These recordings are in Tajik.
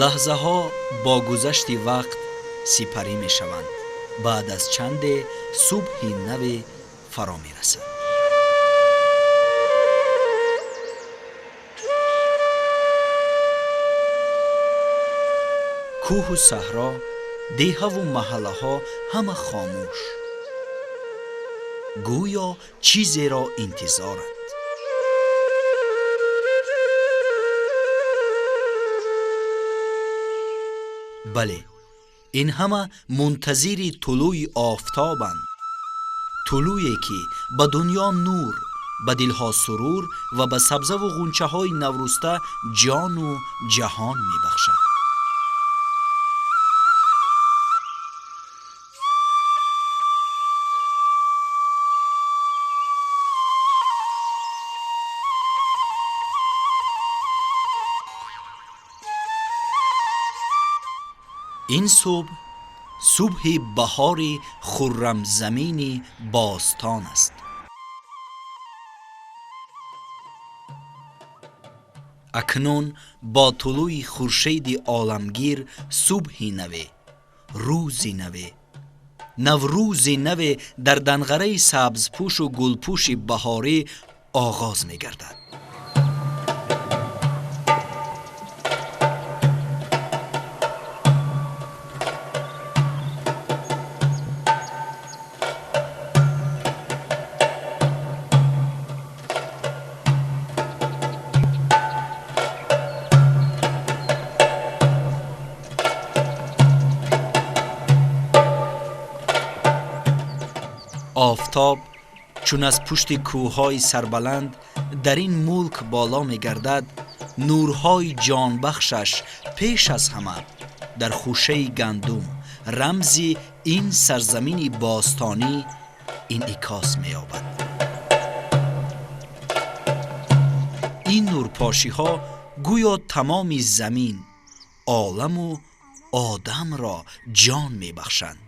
Лаҳзаҳо бо гузашти вақт сипарӣ мешаванд. Баъд аз чанде субҳи наве фаро мерасад. Кӯҳу саҳро, деҳаву маҳаллаҳо ҳама хомӯш, гӯё чизеро интизоранд. Бале, ин ҳама мунтазири тулӯи офтобанд, тулӯе ки ба дунё нур, ба дилҳо сурур ва ба сабзаву ғунчаҳои наврӯста ҷону ҷаҳон мебахшад. Ин субҳ субҳи баҳори хуррамзамини бостон аст. Акнун бо тулӯи хуршеди оламгир субҳи наве, рӯзи наве, наврӯзи наве дар данғараи сабзпӯшу гулпӯши баҳорӣ оғоз мегардад. Офтоб чун аз пушти кӯҳҳои сарбаланд дар ин мулк боло мегардад, нурҳои ҷонбахшаш пеш аз ҳама дар хушаи гандум, рамзи ин сарзамини бостонӣ, инъикос меёбад. Ин нурпошиҳо гӯё тамоми замин, оламу одамро ҷон мебахшанд.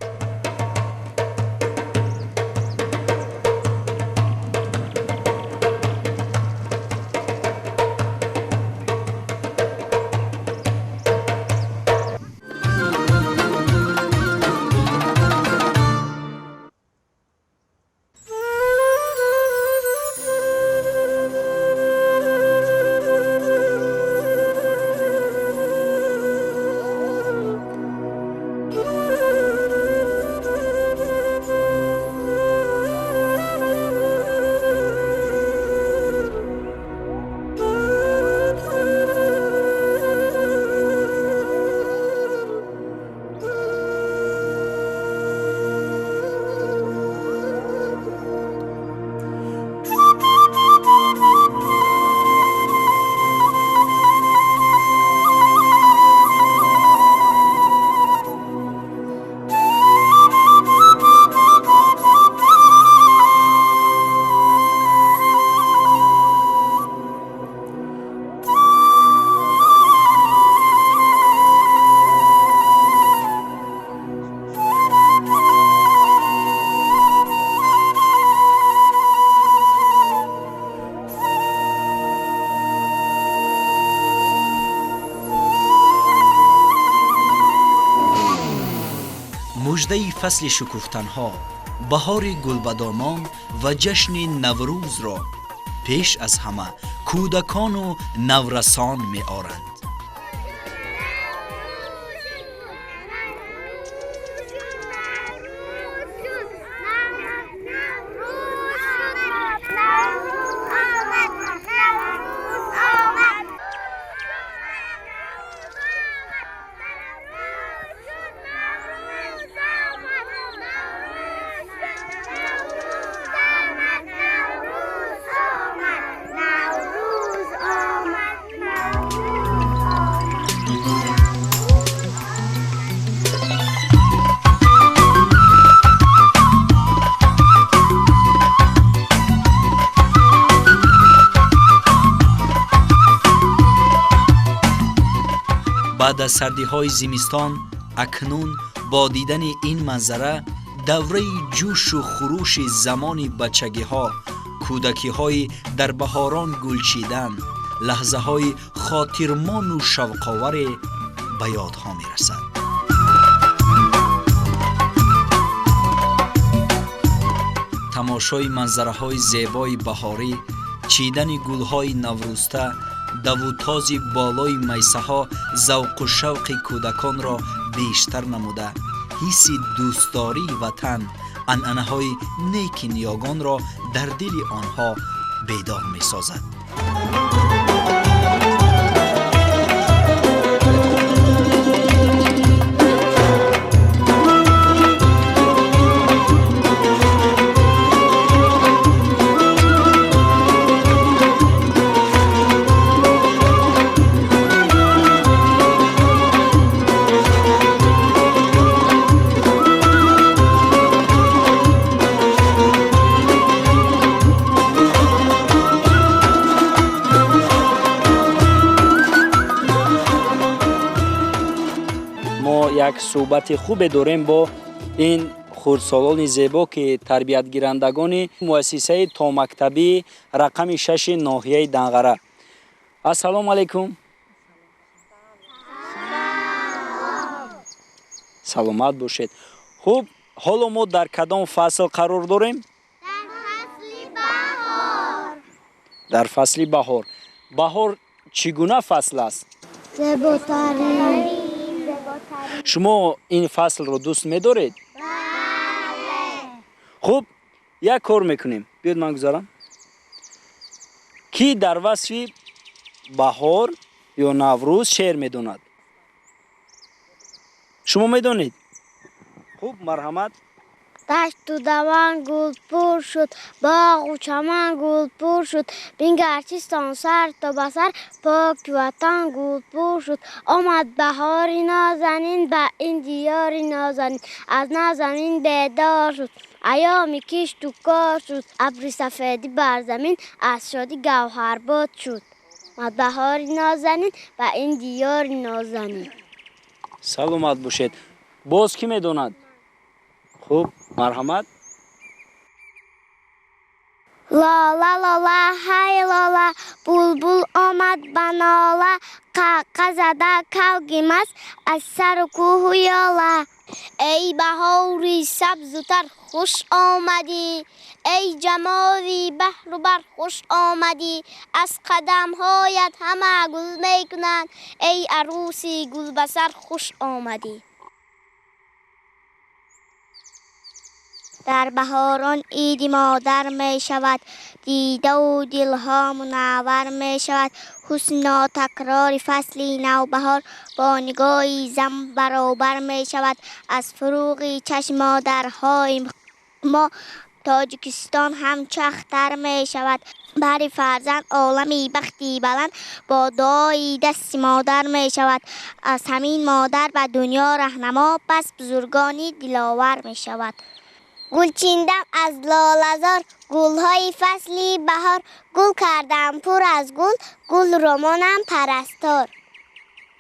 Муждаи фасли шукуфтанҳо, баҳори гулбадомон ва ҷашни наврӯзро пеш аз ҳама кӯдакону наврасон меоранд. Баъд аз сардиҳои зимистон акнун бо дидани ин манзара давраи ҷӯшу хурӯши замони бачагиҳо, кӯдакиҳои дар баҳорон гулчидан, лаҳзаҳои хотирмону шавқоваре ба ёдҳо мерасад. Тамошои манзараҳои зебои баҳорӣ, чидани гулҳои наврӯзта, давутози болои майсаҳо завқу шавқи кӯдаконро бештар намуда, ҳисси дӯстдории ватан, анъанаҳои неки ниёгонро дар дили онҳо бедор месозад. Як суҳбати хубе дорем бо ин хурдсолони зебо, ки тарбиятгирандагони муассисаи томактабии рақами 6 ноҳияи Данғара. Ассалому алайкум. Саломат бошед. Хуб, ҳоло мо дар кадом фасл қарор дорем? Дар фасли баҳор. Дар фасли баҳор. Баҳор чӣ гуна фасл аст? Зеботарин. Шумо ин фаслро дӯст медоред? Бале. Хуб, як кор мекунем. Биёед ман гузарам. Кӣ дар васфи баҳор ё Наврӯз шеър медонад? Шумо медонед? Хуб, марҳамат. Дашту даман гулпур шуд, боғу чаман гулпур шуд, бингар чистон сар то ба сар, поки ватан гулпур шуд. Омад баҳори нозанин, ба ин диёри нозанин, аз нозанин бедор шуд, айёми кишту кор шуд, абри сафедӣ бар замин, аз шодӣ гавҳарбод шуд. Омад баҳори нозанин, ба ин диёри нозанин. Саломат бошед. Боз кӣ медонад? Хуб, марҳамат. Лола, лола, ҳай лола, булбул омад ба нола, қақа зада калги маст аз сару кӯҳу ёла. Эй баҳори сабзу тар хуш омадӣ, эй ҷамоли баҳру бар хуш омадӣ, аз қадамҳоят ҳама гул мекунанд, эй арӯси гулбасар хуш омадӣ. Дар баҳорон иди модар мешавад, дидаву дилҳо мунаввар мешавад. Ҳусни нотакрори фасли навбаҳор бо нигоҳи зан баробар мешавад. Аз фуруғи чашми модарҳои мо Тоҷикистон ҳамчу ахтар мешавад. Баҳри фарзанд олами бахти баланд бо дуои дасти модар мешавад. Аз ҳамин модар ба дунё раҳнамо пас бузургони диловар мешавад. Гул чиндам аз лолазор, гулҳои фасли баҳор, гул кардам пур аз гул, гул романам парастор.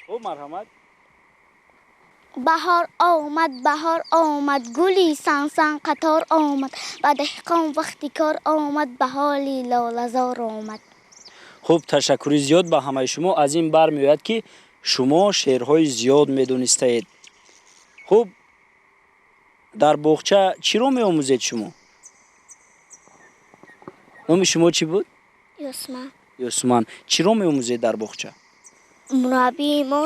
Хуб, марҳамат. Баҳор омад, баҳор омад, гули сансан қатор омад, ба деҳқон вақти кор омад, ба ҳоли лолазор омад. Хуб, ташаккури зиёд ба ҳамаи шумо. Аз ин бармеояд, ки шумо шеърҳои зиёд медонистаед. Хуб, дар боғча чиро меомӯзед шумо? Номи шумо чӣ буд? Юсман. Юсман. Чиро меомӯзед дар боғча? Мураббии мо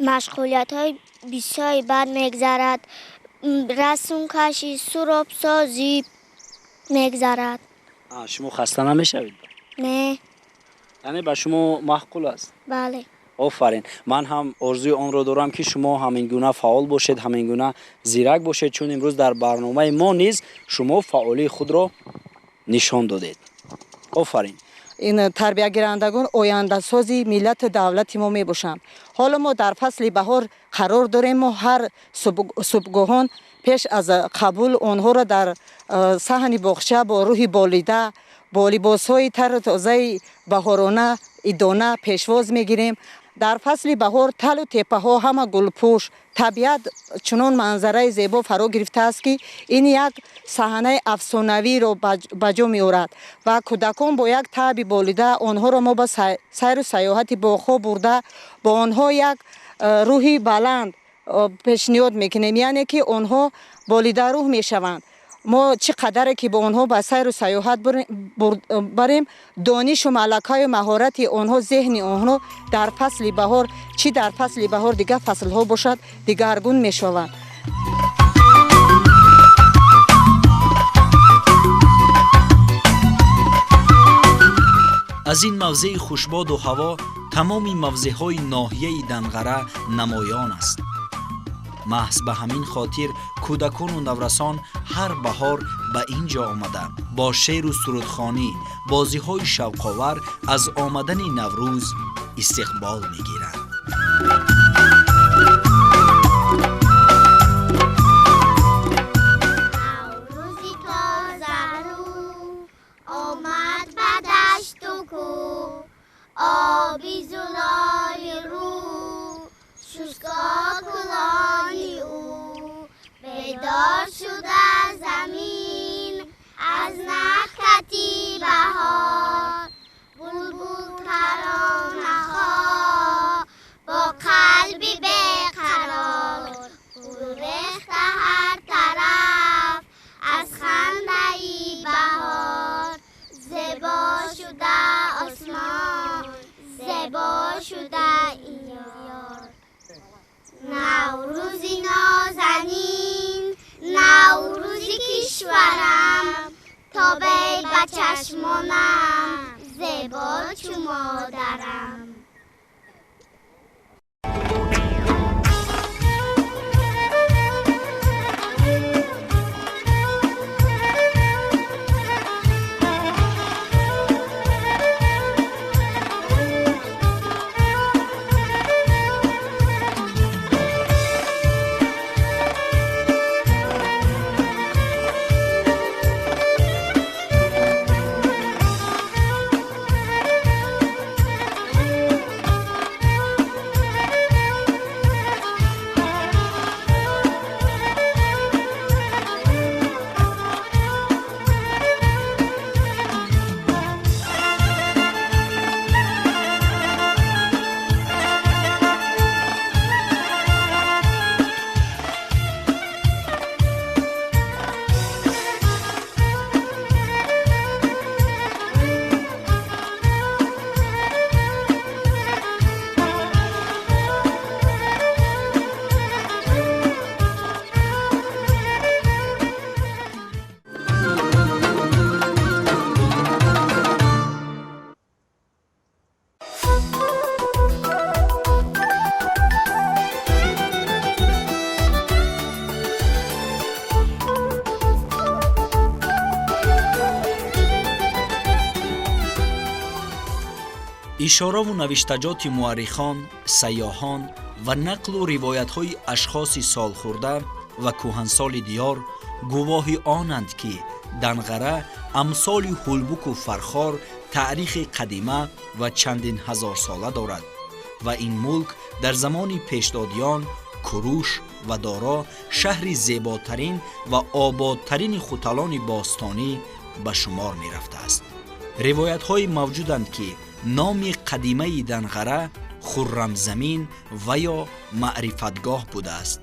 машғулиятҳои бисёри бад мегзарад. Расмкашӣ, суробсозӣ мегзарад. Шумо хаста намешавед? Не. Яъне ба шумо маъқул аст? Бале. Офарин. Ман ҳам орзуи онро дорам, ки шумо ҳамин гуна фаъол бошед, ҳамин гуна зирак бошед, чун имрӯз дар барномаи мо низ шумо фаъолии худро нишон додед. Офарин. Ин тарбиягирандагон ояндасози миллату давлати мо мебошанд. Ҳоло мо дар фасли баҳор қарор дорем. Мо ҳар субҳгоҳон пеш аз қабул онҳоро дар саҳни боғча бо рӯҳи болида, бо либосҳои тару тозаи баҳорона идона пешвоз мегирем. Дар фасли баҳор талу теппаҳо ҳама гулпӯш, табиат чунон манзараи зебо фаро гирифтааст, ки ин як саҳнаи афсонавиро ба ҷо меорад ва кӯдакон бо як таъби болида онҳоро мо ба сайру сайёҳати боғҳо бурда, бо онҳо як рӯҳи баланд пешниҳод мекунем, яъне ки онҳо болидарӯҳ мешаванд. Мо чӣ қадаре ки бо онҳо ба сайру сайёҳат барем, донишу малакаю маҳорати онҳо, зеҳни онҳо дар фасли баҳор, чӣ дар фасли баҳор, дигар фаслҳо бошад, дигаргун мешаванд. Аз ин мавзеи хушбоду ҳаво тамоми мавзеъҳои ноҳияи Данғара намоён аст. Маҳз ба ҳамин хотир кӯдакону наврасон ҳар баҳор ба ин ҷо омада бо шеъру сурудхонӣ, бозиҳои шавқовар аз омадани Наврӯз истиқбол мегиранд. Наврӯзи тозарӯ омад ба дашту кӯ, оби зулоли рӯ шуста кулони ӯ, бедор шуда замин аз накҳати баҳор, булбул таронаҳо бо қалби беқарор, гул рехта ҳар тараф аз хандаи баҳор, зебо шуда осмон, зебо шуда ин диёр. Наврӯзи нозанин, Наврӯзи кишварам, тобе ба чашмонам зебо чу модарам. Ишораву навиштаҷоти муаррихон, сайёҳон ва нақлу ривоятҳои ашхоси солхӯрда ва кӯҳансоли диёр гувоҳи онанд, ки Данғара амсоли Ҳулбуку Фархор таърихи қадима ва чандин ҳазорсола дорад ва ин мулк дар замони пешдодиён Куруш ва Доро шаҳри зеботарин ва ободтарини хуталони бостонӣ ба шумор мерафтааст. Ривоятҳои мавҷуданд, ки номи қадимаи Данғара Хуррамзамин ва ё маърифатгоҳ будааст.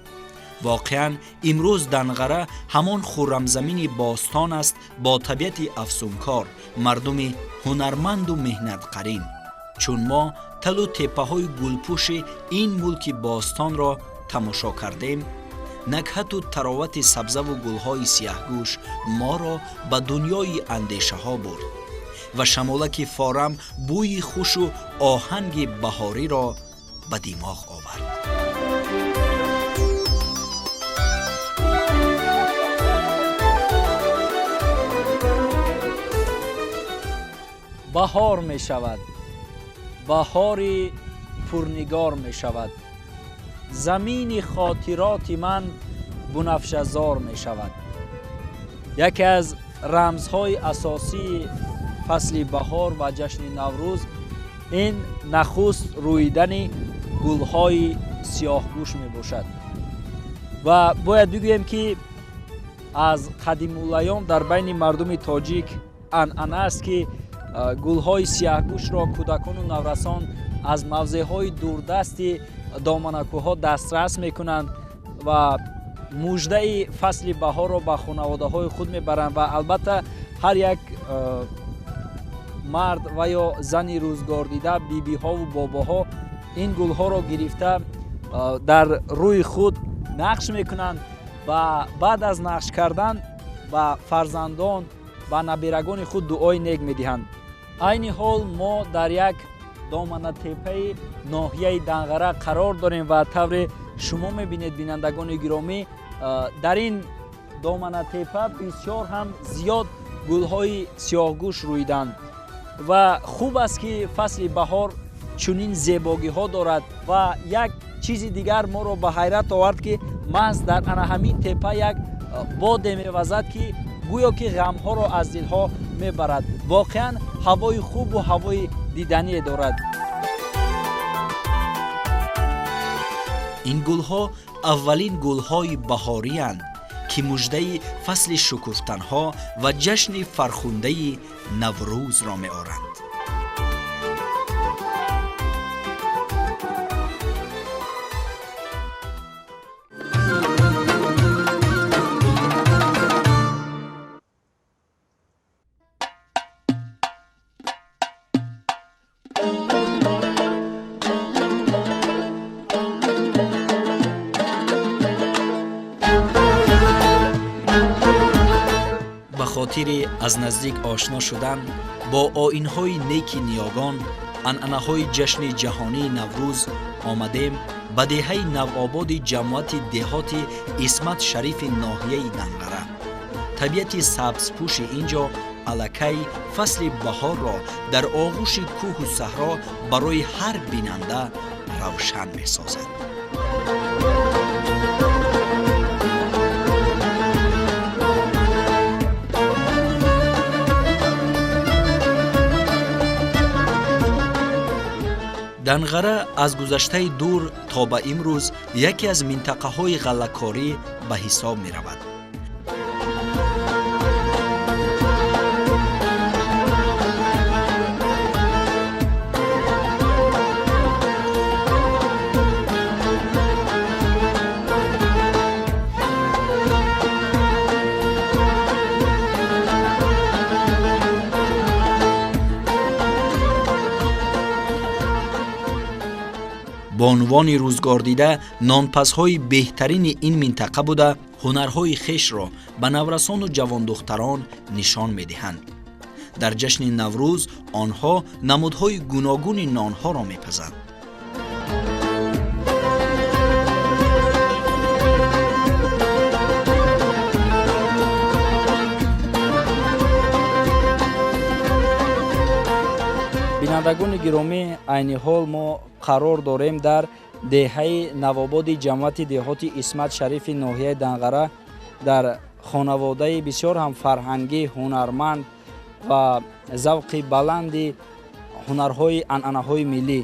Воқеан имрӯз Данғара ҳамон Хуррамзамини бостон аст бо табиати афсункор, мардуми ҳунарманду меҳнатқарин. Чун мо талу теппаҳои гулпӯши ин мулки бостонро тамошо кардем, накҳату таровати сабзаву гулҳои сияҳгӯш моро ба дунёи андешаҳо бурд ва шамолаки форам бӯи хушу оҳанги баҳориро ба димоғ овард. Баҳор мешавад, баҳори пурнигор мешавад, замини хотироти ман бунафшазор мешавад. Яке аз рамзҳои асосии фасли баҳор ва ҷашни Наврӯз ин нахуст рӯидани гулҳои сиёҳгӯш мебошад. Ва бояд бигӯем, ки аз қадимулайём дар байни мардуми тоҷик анъана аст, ки гулҳои сиёҳгӯшро кӯдакону наврасон аз мавзеъҳои дурдасти доманакӯҳҳо дастрас мекунанд ва муждаи фасли баҳорро ба хонаводаҳои худ мебаранд. Ва албатта ҳар як мард ва ё зани рӯзгордида, бибиҳову бобоҳо ин гулҳоро гирифта дар рӯи худ нақш мекунанд ва баъд аз нақш кардан ба фарзандон, ба набирагони худ дуои нек медиҳанд. Айни ҳол мо дар як доманатепаи ноҳияи Данғара қарор дорем ва тавре шумо мебинед, бинандагони гиромӣ, дар ин доманатепа бисёр ҳам зиёд гулҳои сиёҳгӯш рӯиданд ва хуб аст, ки фасли баҳор чунин зебогиҳо дорад. Ва як чизи дигар моро ба ҳайрат овард, ки маҳз дар ана ҳамин тепа як боде мевазад, ки гӯё ки ғамҳоро аз дилҳо мебарад. Воқеан ҳавои хубу ҳавои дидание дорад. Ин гулҳо аввалин гулҳои баҳорианд, ки муждаи фасли шукуфтанҳо ва ҷашни фархундаи Наврӯзро меоранд. Хотири аз наздик ошно шудан бо оинҳои неки ниёгон, анъанаҳои ҷашни ҷаҳонии Наврӯз омадем ба деҳаи Навободи ҷамоати деҳоти Исмат Шарифи ноҳияи Данғара. Табиати сабзпӯши ин ҷо аллакай фасли баҳорро дар оғӯши кӯҳу саҳро барои ҳар бинанда равшан месозад. Данғара аз гузаштаи дур то ба имрӯз яке аз минтақаҳои ғаллакорӣ ба ҳисоб меравад. Бонувони рӯзгордида нонпазҳои беҳтарини ин минтақа буда, ҳунарҳои хешро ба наврасону ҷавондухтарон нишон медиҳанд. Дар ҷашни Наврӯз онҳо намудҳои гуногуни нонҳоро мепазанд. Бинандагони гиромӣ, айни ҳол мо қарор дорем дар деҳаи Навободи ҷамоати деҳоти Исмат Шарифи ноҳияи Данғара, дар хонаводаи бисёр ҳам фарҳангӣ, ҳунарманд ва завқи баланди ҳунарҳои анъанаҳои миллӣ,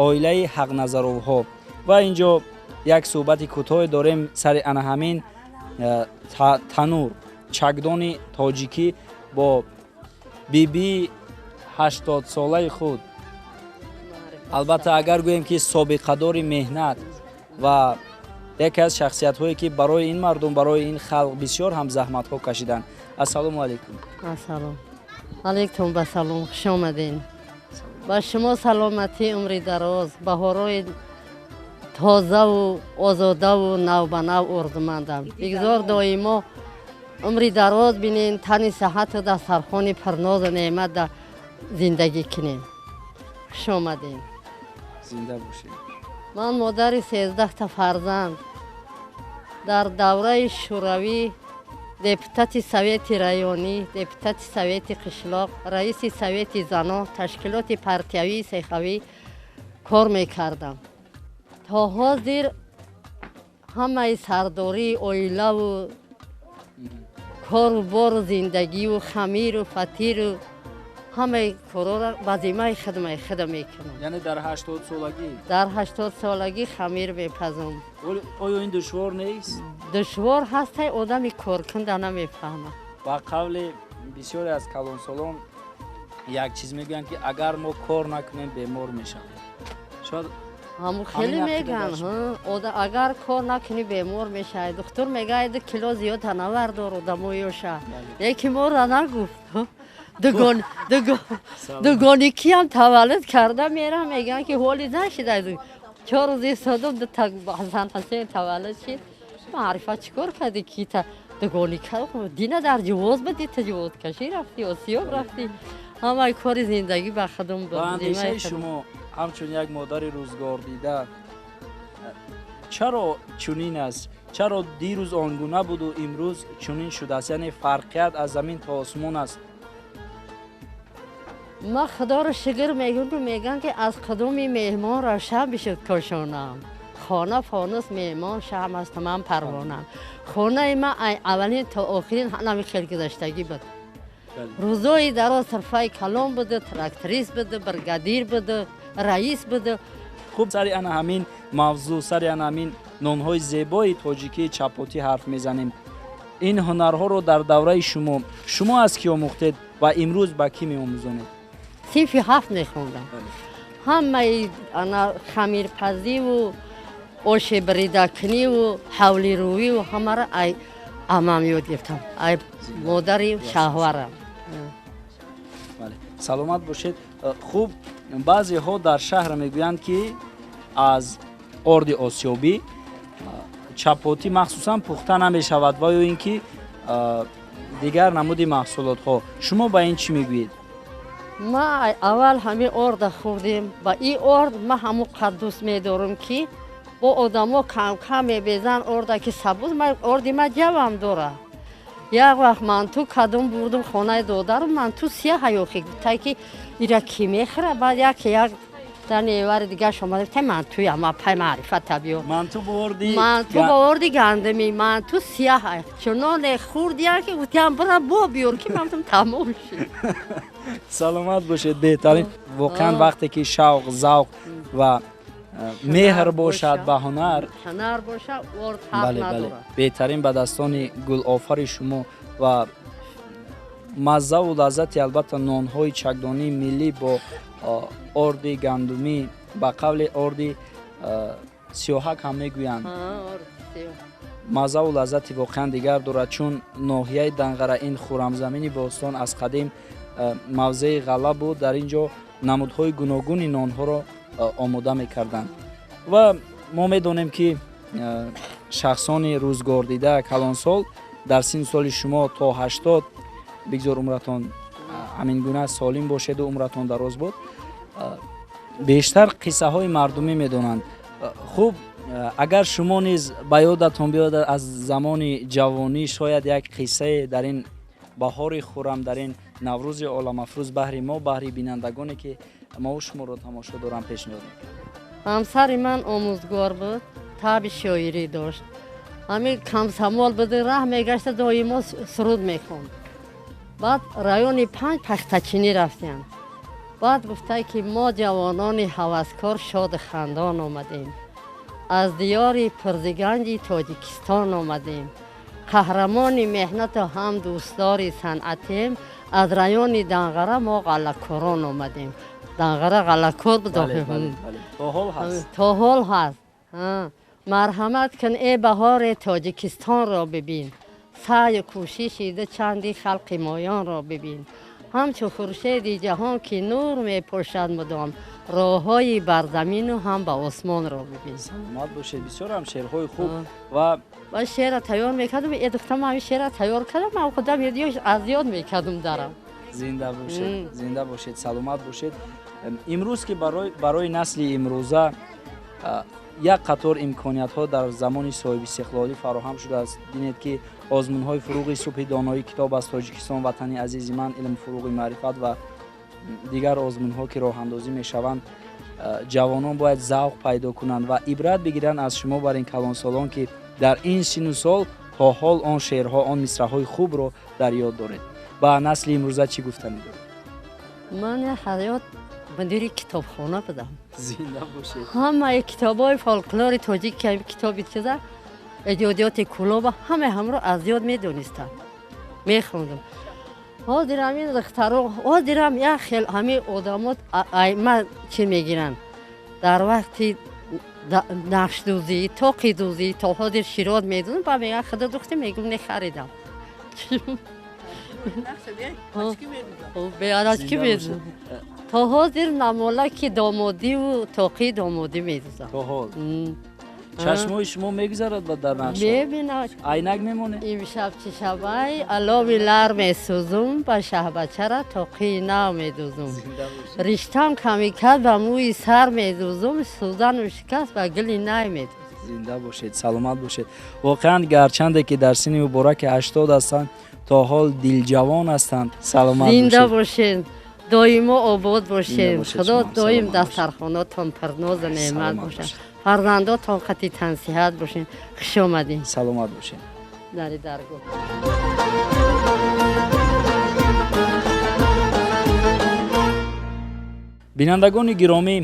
оилаи Ҳақназаровҳо. Ва инҷо як суҳбати кӯтоҳе дорем сари ана ҳамин танур, чакдони тоҷикӣ бо бибии 80-солаи худ. Албатта агар гӯем, ки собиқадори меҳнат ва яке аз шахсиятҳое, ки барои ин мардум, барои ин халқ бисёр ҳам заҳматҳо кашиданд. Ассалому алайкум. Ассалом алайкум. Ба салом, хуш омадем. Ба шумо саломатӣ, умри дароз, баҳорои тозаву озодаву навбанав орзумандам. Бигзор доимо умри дароз бинем, тани саҳату дастархони пурнозу неъмат да зиндагӣ кунем. Хуш омадем. Зинда бошед. Ман модари 13 фарзанд. Дар давраи шӯравӣ депутати совети районӣ, депутати совети қишлоқ, раиси совети занон, ташкилоти партиявии сехавӣ кор мекардам. То ҳозир ҳамаи сардории оилаву кору бору зиндагиву хамиру фатиру ҳамаи корора ба зиммаи худам мекунам. Яъне дар 80 солагӣ? Дар 80 солагӣ хамир мепазам. Оё ин душвор нест? Душвор ҳастай, одами коркунда намефаҳмад. Ба қавли бисёре аз калонсолон як чиз мегӯянд, ки агар мо кор накунем, бемор мешавем. Шояд Ҳаму хеле меган, агар кор накунӣ бемор мешавӣ. Духтур мегӯяд 2 кило зиёд танавардор одамоёша. Яке моро нагуфт. Дугоникиам таваллуд карда мерам, мегӯянд ки ҳоли нашида. 4 рӯз истодам, Ҳасан Ҳусейн таваллуд шид. Маърифат чӣ кор кардӣ ки та дугоника дина дар ҷувоз будӣ, та ҷувозкашӣ рафтӣ, осиёб рафтӣ. Ҳамаи кори зиндагӣ ба худум буд. Ба андешаи шумо ҳамчун як модари рӯзгордида чаро чунин аст? Чаро дирӯз он гуна буду имрӯз чунин шудааст? Яъне фарқият аз замин то осмон аст. Ма худоро шукр мегӯям, ки мегӯям ки аз қудуми меҳмон равшан бишуд кошонам. Хона фонус, меҳмон шам аст, ман парвонам. Хонаи ман аввалин то охирин ҳамин хел гузаштагӣ буд. Рӯзои дароз сарфаи калон буду, тракторист буду, бригадир буду, раис буду. Хуб, сари ана ҳамин мавзӯъ, сари ана ҳамин нонҳои зебои тоҷикии чапотӣ ҳарф мезанем. Ин ҳунарҳоро дар давраи шумо аз кӣ омӯхтед ва имрӯз ба кӣ меомӯзонед? Синфи 7 мехондам. Ҳамаи ана хамирпазиву ошебридакуниву ҳавлирӯиву ҳамаро ай амам ёд гирифтам, ай модари шаҳварам. Саломат бошед. Хуб, баъзеҳо дар шаҳр мегӯянд ки аз орди осиёбӣ чапотӣ махсусан пухта намешавад ва ё ин ки дигар намуди маҳсулотҳо. Шумо ба ин чӣ мегӯед? Ма аввал ҳамин орда хӯрдем ва ин орд ма ҳамон қад дӯст медорам ки бо одамо кам-кам мебезанд орда ки сабуз, орди ма ҷавам дора. Як вақт манту кадом бурдум хонаи додарам, манту сия ҳаёхи гуфтай ки ира кӣ мехӯра? Баъд яке як зани евари дигаш омада гуфтай мантуя ма пай маърифата биё. Манту боварди? Манту боварди гандами, манту сия ҳай. Чуноне хӯрдиям ки гуфтиям бира бо биёр ки мантум тамом шуд. Саломат бошед, беҳтарин. Воқеан вақте ки шавқ, завқ ва меҳр бошад ба ҳунар, ҳунар бошад, орд ҳақ надорад. Беҳтарин ба дастони гулофари шумо ва маззаву лаззати албатта нонҳои чакдонии миллӣ бо орди гандумӣ, ба қавли орди сиёҳак ҳам мегӯянд. Маззаву лаззати воқеан дигар дорад, чун ноҳияи Данғара ин хӯрамзамини бостон аз қадим мавзеи ғалла буд. Дар ин ҷо намудҳои гуногуни нонҳоро омода мекарданд ва мо медонем ки шахсони рӯзгордида калонсол дар синну соли шумо то 80 бигзор умратон ҳамин гуна солим бошеду умратон дароз буд, бештар қиссаҳои мардумӣ медонанд. Хуб, агар шумо низ ба ёдатон биёяд аз замони ҷавонӣ шояд як қиссае дар ин баҳори хуррам, дар ин наврӯзи оламафрӯз баҳри мо, баҳри бинандагоне ки мо шуморо тамошо дорам пешниҳод мекунем. Ҳамсари ман омӯзгор буд, таби шоирӣ дошт. Ҳамин комсомол буд, раҳ мегашта доимо суруд мехонд. Баъд райони 5 пахтачинӣ рафтем. Баъд гуфта ки мо ҷавонони ҳаваскор шоду хандон омадем, аз диёри пурзиганҷи Тоҷикистон омадем, қаҳрамони меҳнату ҳам дӯстдори санъатем, аз райони Данғара мо ғаллакорон омадем. Данғара ғаллакор буд, то ҳол ҳаст. Марҳамат кун э баҳори Тоҷикистонро бибин, саъю кӯшиши ду чанди халқи моёнро бибин, ҳамчун хуршеди ҷаҳон ки нур мепошад мудом, роҳҳои барзамину ҳам ба осмонро бибин. Саломат бошед, бисёр ҳам шеърҳои хуб ва ва шеъра тайёр мекардам. Э духтам ҳамин шеъра тайёр кардам, ман худам аз ёд мекардам дарам. Зинда бошед, зинда бошед, саломат бошед. Имрӯз ки барои насли имрӯза як қатор имкониятҳо дар замони соҳибистиқлолӣ фароҳам шудааст. Бинед ки озмунҳои фуруғи субҳи доноӣ, китоб аз Тоҷикистон, ватани азизи ман, илм фуруғи маърифат ва дигар озмунҳо ки роҳандозӣ мешаванд, ҷавонон бояд завқ пайдо кунанд ва ибрат бигиранд аз шумо бар ин калонсолон ки дар ин сину сол то ҳол он шеърҳо, он мисраҳои хубро дар ёд доред. Ба насли имрӯза чӣ гуфтанӣ доред? Ман ҳаёт мудири китобхона будам. Зинда бошед. Ҳамаи китобҳои фолклори тоҷик, китоби чиза, эҷодиёти Кулоба, ҳамаи ҳамро аз ёд медонистам, мехондам. Ҳозир ҳамин духтаро, ҳозирам як хел ҳамин одамо ма чӣ мегиранд дар вақти Нақшдӯзӣ, тоқидӯзӣ, то ҳозир широт медӯзам, ба мегӯяд худо духти, мегӯм не, харидам. Беарачки медӯзам. То ҳозир намолаки домодиву тоқии домодӣ медӯзам. То ҳол чашмои шумо мегузарад ба дар нақш? Мебинад. Айнак мемонед? Имшаб чӣ шабай, алови лар месӯзум, ба шаҳбачара тоқии нав медӯзум. Риштам ками кард, ба мӯи сар медӯзум, сӯзану шикаст, ба гили най медӯзум. Зинда бошед, саломат бошед. Воқеан, гарчанде ки дар синни мубораки 80 ҳастанд, то ҳол дилҷавон ҳастанд. Саломат. Зинда бошед, доимо обод бошед. Худо доим дастархонатон пурнозу неъмат бошад, фарзандотон қати тансиҳат бошед. Хуш омадем. Саломат бошед. Дари даргоҳ. Бинандагони гиромӣ,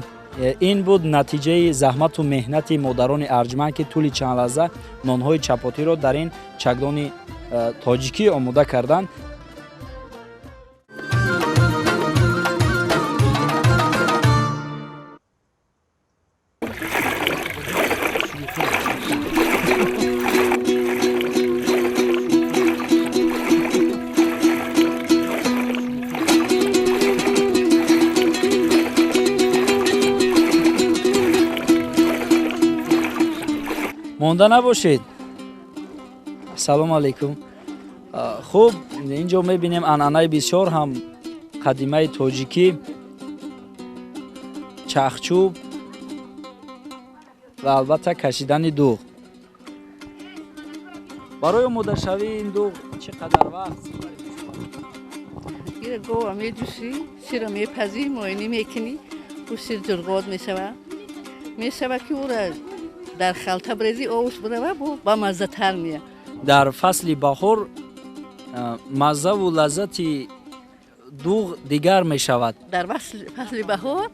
ин буд натиҷаи заҳмату меҳнати модарони арҷманд, ки тӯли чанд лаҳза нонҳои чапотиро дар ин чакдони тоҷикӣ омода карданд. Монда набошед. Ассалому алайкум. Хуб, инҷо мебинем анъанаи бисёр ҳам қадимаи тоҷикӣ, чахчӯб ва албатта кашидани дуғ. Барои омодашавии ин дуғ чӣ қадар вақт? Ира гова меҷӯшӣ, широ мепазӣ, моинӣ мекунӣ, ӯ шир ҷурғот мешавад. Мешавад, ки ӯра дар халта брези, овуш бирава, бо бамаззатар меяд. Дар фасли баҳор маззаву лаззати дуғ дигар мешавад. Дар фасли баҳор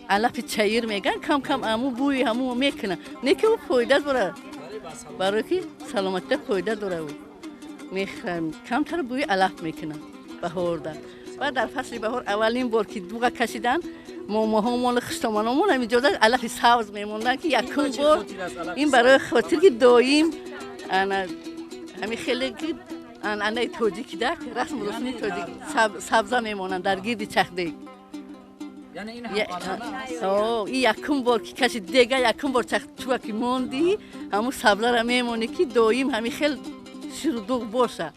алафи чаир меган, кам кам аму бӯи ҳаму мекунад. Не ки ӯ фоида дорад, барое ки саломатида фоида дорад, ӯ мехӯрам, камтар бӯи алаф мекунад баҳорда. Баъд дар фасли баҳор аввалин бор ки дуға кашидан, момоҳомон, хуштоманомон ҳаминҷода алафи сабз мемонданд, ки якум бор. Ин барои хотир ки доим ана ҳамин хеле ки анъанаи тоҷикида, расму русуми тоҷик, сабза мемонанд дар гирди чахдег. Ин якум бор ки каши дега, якум бор чахчӯба ки мондӣ, ҳамун сабзара мемонӣ, ки доим ҳамин хел ширу дуғ боша.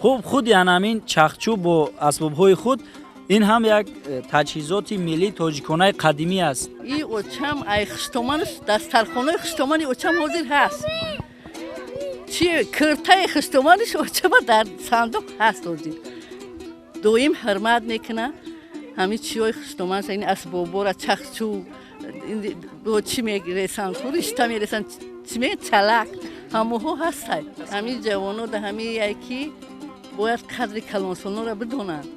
Хуб, худи анамин чахчӯб бо асбобҳои худ, ин ҳам як таҷҳизоти миллии тоҷиконаи қадимӣ аст. И очам ай хуштоманаш, дастархонаи хуштомани очам ҳозир ҳаст. Чи киртаи хуштоманиш очама дар сандуқ ҳаст ҳозир. Доим ҳурмат мекунад ҳамин чиҳои хуштоманаш, ин асбобора, чахчӯб, бо чӣ мересанд, ришта мересанд, чӣ ме чалак, ҳамоҳо ҳастай. Ҳамин ҷавоно да ҳамин яй ки бояд қадри калонсолонро бидонанд.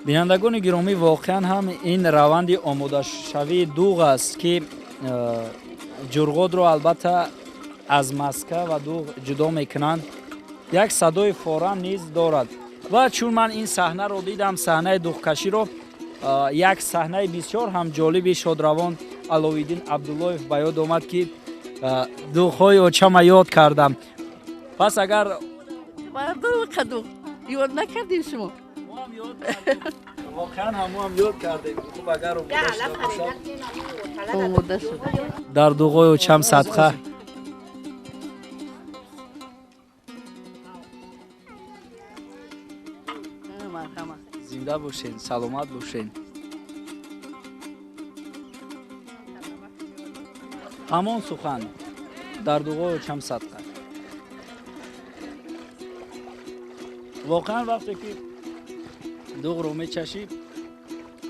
Бинандагони гиромӣ, воқеан ҳам ин раванди омодашавии дуғ аст, ки ҷурғотро албатта аз маска ва дуғ ҷудо мекунанд. Як садои форам низ дорад. Ва чун ман ин саҳнаро дидам, саҳнаи дуғкаширо, як саҳнаи бисёр ҳам ҷолиби шодравон Аловиддин Абдуллоев ба ёд омад, ки дуғҳои очама ёд кардам. Пас агар дуғ ёд накардем шумо? Воқеан ҳамоам ёд кардем. Хуб, агар омода шуда бошад, омода шуда. Дар дуғои очам садқа. Зинда бошед, саломат бошед. Ҳамон сухан, дар дуғои очам садқа. Воқеан, вақте ки дуғро мечашӣ,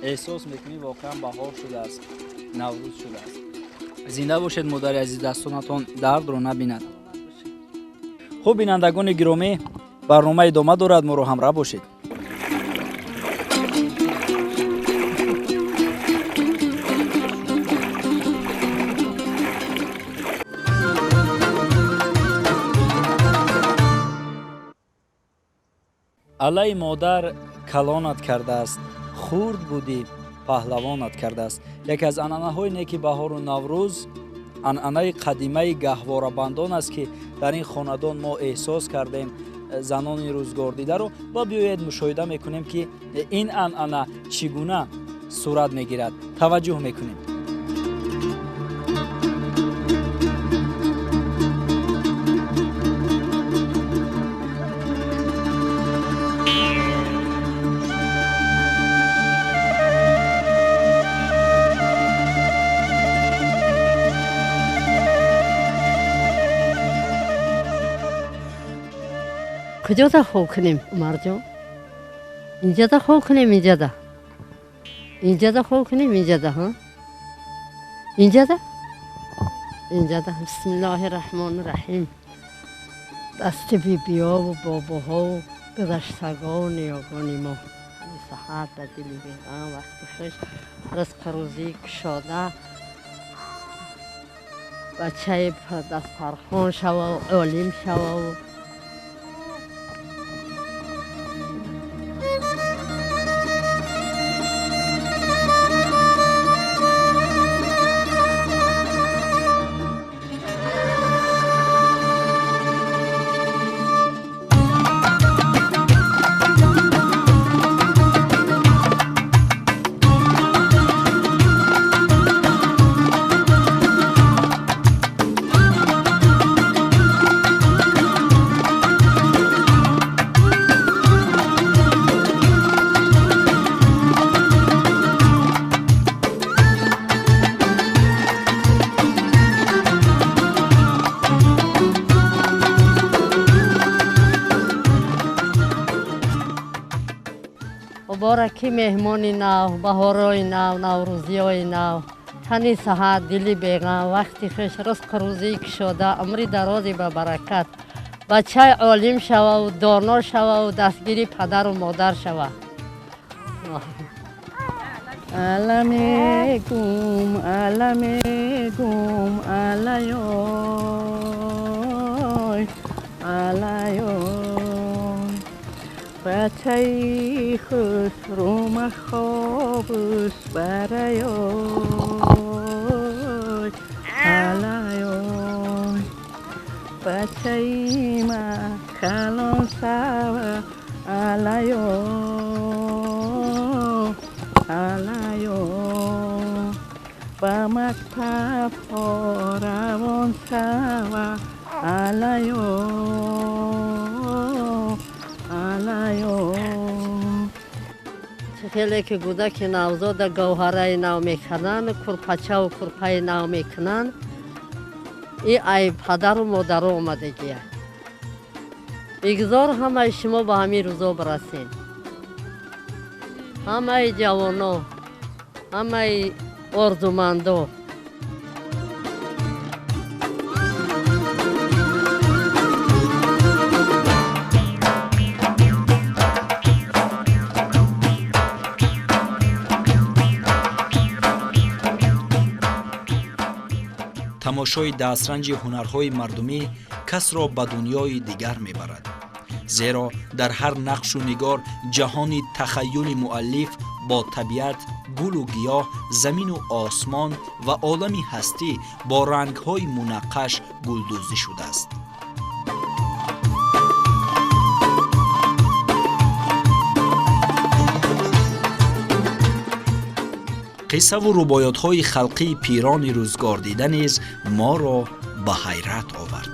эҳсос мекунӣ, воқеан баҳор шудааст, наврӯз шудааст. Зинда бошед, модари азиз, дастонатон дардро набинад. Хуб, бинандагони гиромӣ, барнома идома дорад, моро ҳамроҳ бошед. Алай модар калонат кардааст, хурд будӣ паҳлавонат кардааст. Яке аз анъанаҳои неки баҳору Наврӯз анъанаи қадимаи гаҳворабандон аст, ки дар ин хонадон мо эҳсос кардем занони рӯзгордидаро ва биёед мушоҳида мекунем, ки ин анъана чӣ гуна сурат мегирад. Таваҷҷӯҳ мекунем. Куҷода хоб кунем, Умарҷон? Инҷода хоб кунем, инҷода. Инҷода хоб кунем, инҷода, ҳа? Инҷода? Инҷода. Бисмиллоҳи раҳмони раҳим. Дасти бибиёву бобоҳову гузаштагону ниёгони мо. Саҳат ба дили беғам, вақти хуш, ризқу рӯзӣ кушода, бачаи дастархон шававу олим шававу. Мубораки меҳмони нав, баҳорои нав, наврӯзиҳои нав, тани саҳат, дили беғам, вақти хуш, ризқу рӯзии кушода, умри дарози ба баракат, бачаи олим шававу доно шававу дастгири падару модар шава. Ала мегум, ала мегум, алайой, алайой. Бачаи хушрӯма хобуш барайой, алайой. Бачаи ма калон сава, алайой, алайой. Ба мактабҳо равон сава, алайой, алайой. Хеле ки кӯдаки навзода гавҳараи нав мекунанд, курпачаву курпаи нав мекунанд, и ай падару модаро омадагия. Бигзор ҳамаи шумо ба ҳамин рӯзо бирасед. Ҳамаи ҷавоно, ҳамаи орзумандо. Тамошои дастранҷи ҳунарҳои мардумӣ касро ба дунёи дигар мебарад, зеро дар ҳар нақшу нигор ҷаҳони тахайюли муаллиф бо табиат, гулу гиёҳ, замину осмон ва олами ҳастӣ бо рангҳои мунаққаш гулдӯзӣ шудааст. Қиссаву рубоётҳои халқии пирони рӯзгордида низ моро ба ҳайрат овард.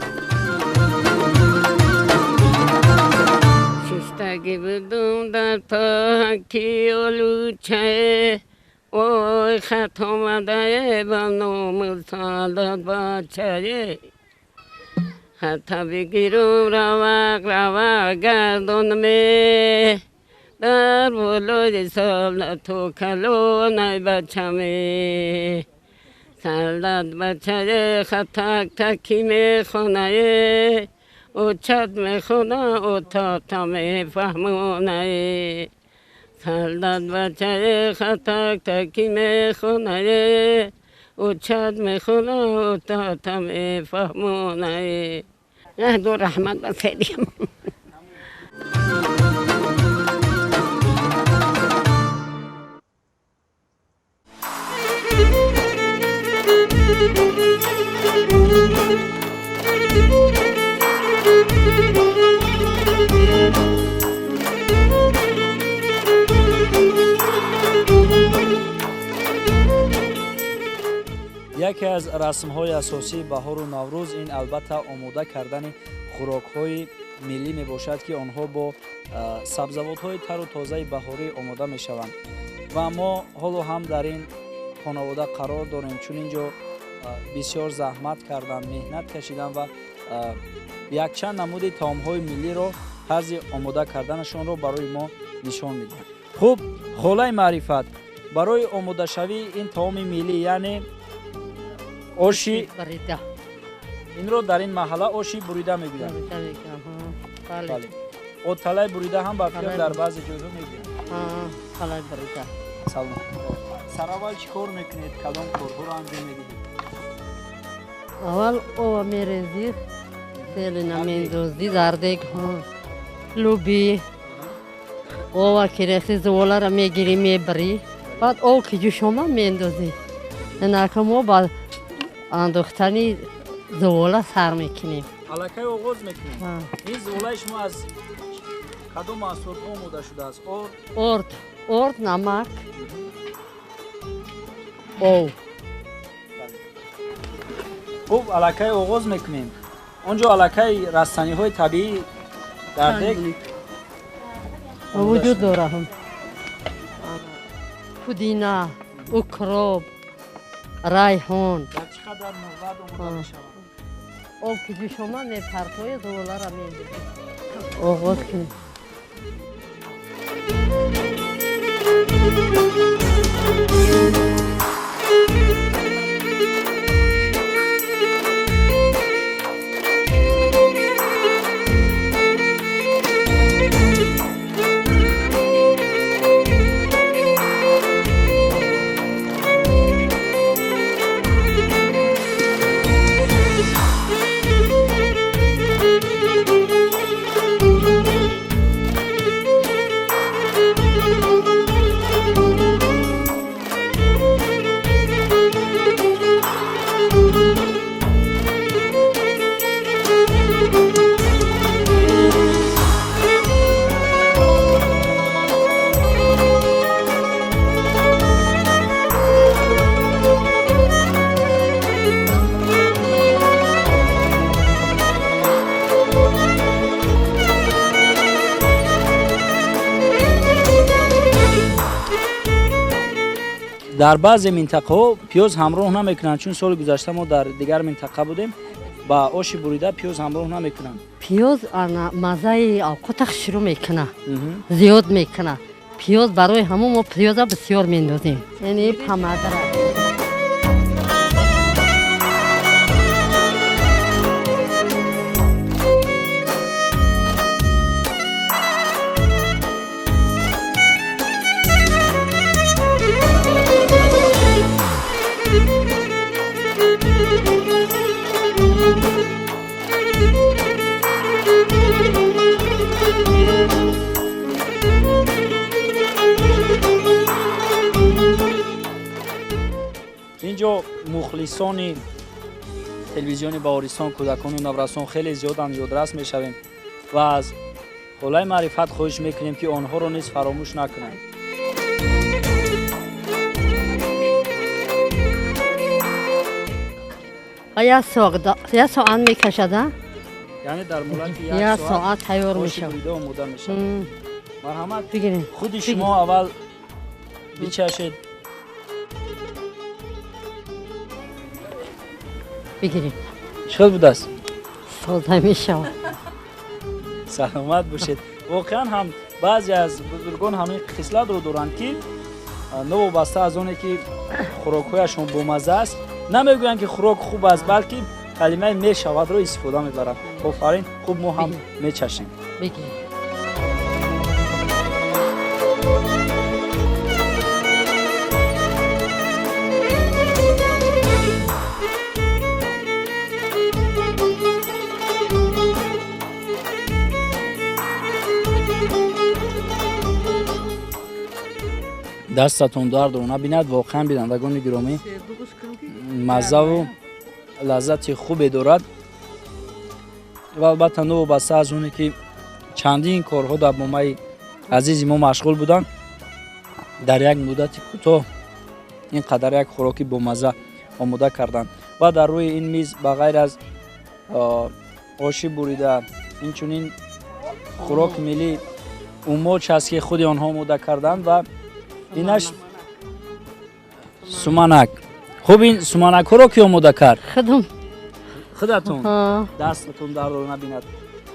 Шиштаги будум дар таки олучае, ой хат омадае ба номи садат бачае. Хата бигирум равақ равақ гардонме, дар болои солату калонай бачаме. Салдат бачае хатак таки мехонае, очат мехона отата мефаҳмонае. Салдат бачае хатак таки мехонае, очат мехона отата мефаҳмонае. Раҳмат ба федиям. Яке аз расмҳои асосии баҳору Наврӯз ин албатта омода кардани хӯрокҳои миллӣ мебошад, ки онҳо бо сабзавотҳои тару тозаи баҳорӣ омода мешаванд. Ва мо ҳоло ҳам дар ин хонавода қарор дорем, чун ин ҷо бисёр заҳмат карданд, меҳнат кашиданд ва якчанд намуди таомҳои миллиро тарзи омода карданашонро барои мо нишон медиҳанд. Хуб, холаи маърифат, барои омодашавии ин таоми миллӣ, яъне оши бурида, инро дар ин маҳалла оши бурида мегӯянд. Бале. Оталаи бурида ҳам ба фикр дар баъзе ҷойҳо мегӯянд. Талаи бурида. Салом. Сараввал чӣ кор мекунед? Кадом корҳоро анҷом медиҳед? Аввал ова мерезӣ, селина мендозӣ дар дег, луби, ова ки рехти зуволаро мегирӣ, мебарӣ, баъд ов ки ҷӯш омад мендозӣ. Инака мо ба андохтани зувола сар мекунем. Аллакай оғоз мекунем. Ин зуволаи шумо аз кадом маҳсулотҳо омода шудааст? Орд? Орд, орд, намак, ов. Хуб, аллакай оғоз мекунем. Он ҷо аллакай растаниҳои табиӣ дар дег вуҷуд дорад. Пудина, укроп, райҳон. Дар чӣ қадар муҳлат омода мешавад? Об ки ҷӯш омад мепартои зуволаро мендозем. Оғоз кунем. Дар баъзе минтақаҳо пиёз ҳамроҳ намекунанд, чун соли гузашта мо дар дигар минтақа будем, ба оши бурида пиёз ҳамроҳ намекунанд. Пиёз маззаи овқата шурӯъ мекунад, зиёд мекунад. Пиёз барои ҳамон мо пиёза бисёр мендозем, яъне памадара. Инҷо мухлисони телевизиони Баҳористон, кӯдакону наврасон хеле зиёданд, ёдрас мешавем ва аз холаи маърифат хоҳиш мекунем, ки онҳоро низ фаромӯш накунанд. Як соат мекашад, яъне дар муддати як соат тайёр мешавад, бурида омода мешавад. Марҳамат, худи шумо аввал бичашед. Бигирем. Чӣ хел будааст? Сода мешавад. Саломат бошед. Воқеан ҳам баъзе аз бузургон ҳамин хислатро доранд, ки новобаста аз оне ки хӯрокҳояшон бомазза аст, намегӯянд ки хӯрок хуб аст, балки калимаи мешавадро истифода мебаранд. Офарин. Хуб, мо ҳам мечашем. Бигирем. Дастатон дардро набинад. Воқеан, бинандагони гиромӣ, маззаву лаззати хубе дорад ва албатта новобаста аз оне ки чандин корҳо дар момаи азизи мо машғул буданд, дар як муддати кӯтоҳ ин қадар як хӯроки бомазза омода карданд ва дар рӯи ин миз ба ғайр аз оши бурида инчунин хӯроки миллӣ умоч аст, ки худи онҳо омода карданд ва инаш суманак. Хуб, ин суманакҳоро ки омода кард? Худам. Худатон? Дастатон дардро набинад.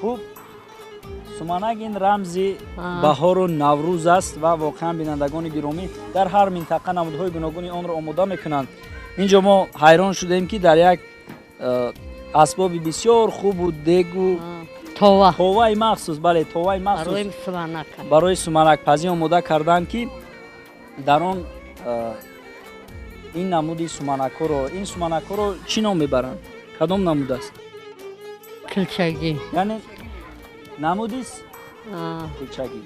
Хуб, суманак ин рамзи баҳору наврӯз аст ва воқеан, бинандагони гиромӣ, дар ҳар минтақа намудҳои гуногуни онро омода мекунанд. Инҷо мо ҳайрон шудем, ки дар як асбоби бисёр хубу дегу това, товаи махсус, бале, товаи махсус барои суманакпазӣ омода карданд, ки дар он ин намуди суманакҳоро, ин суманакҳоро чӣ ном мебаранд? Кадом намуд аст? Килчагӣ. Яъне намудист килчагӣ.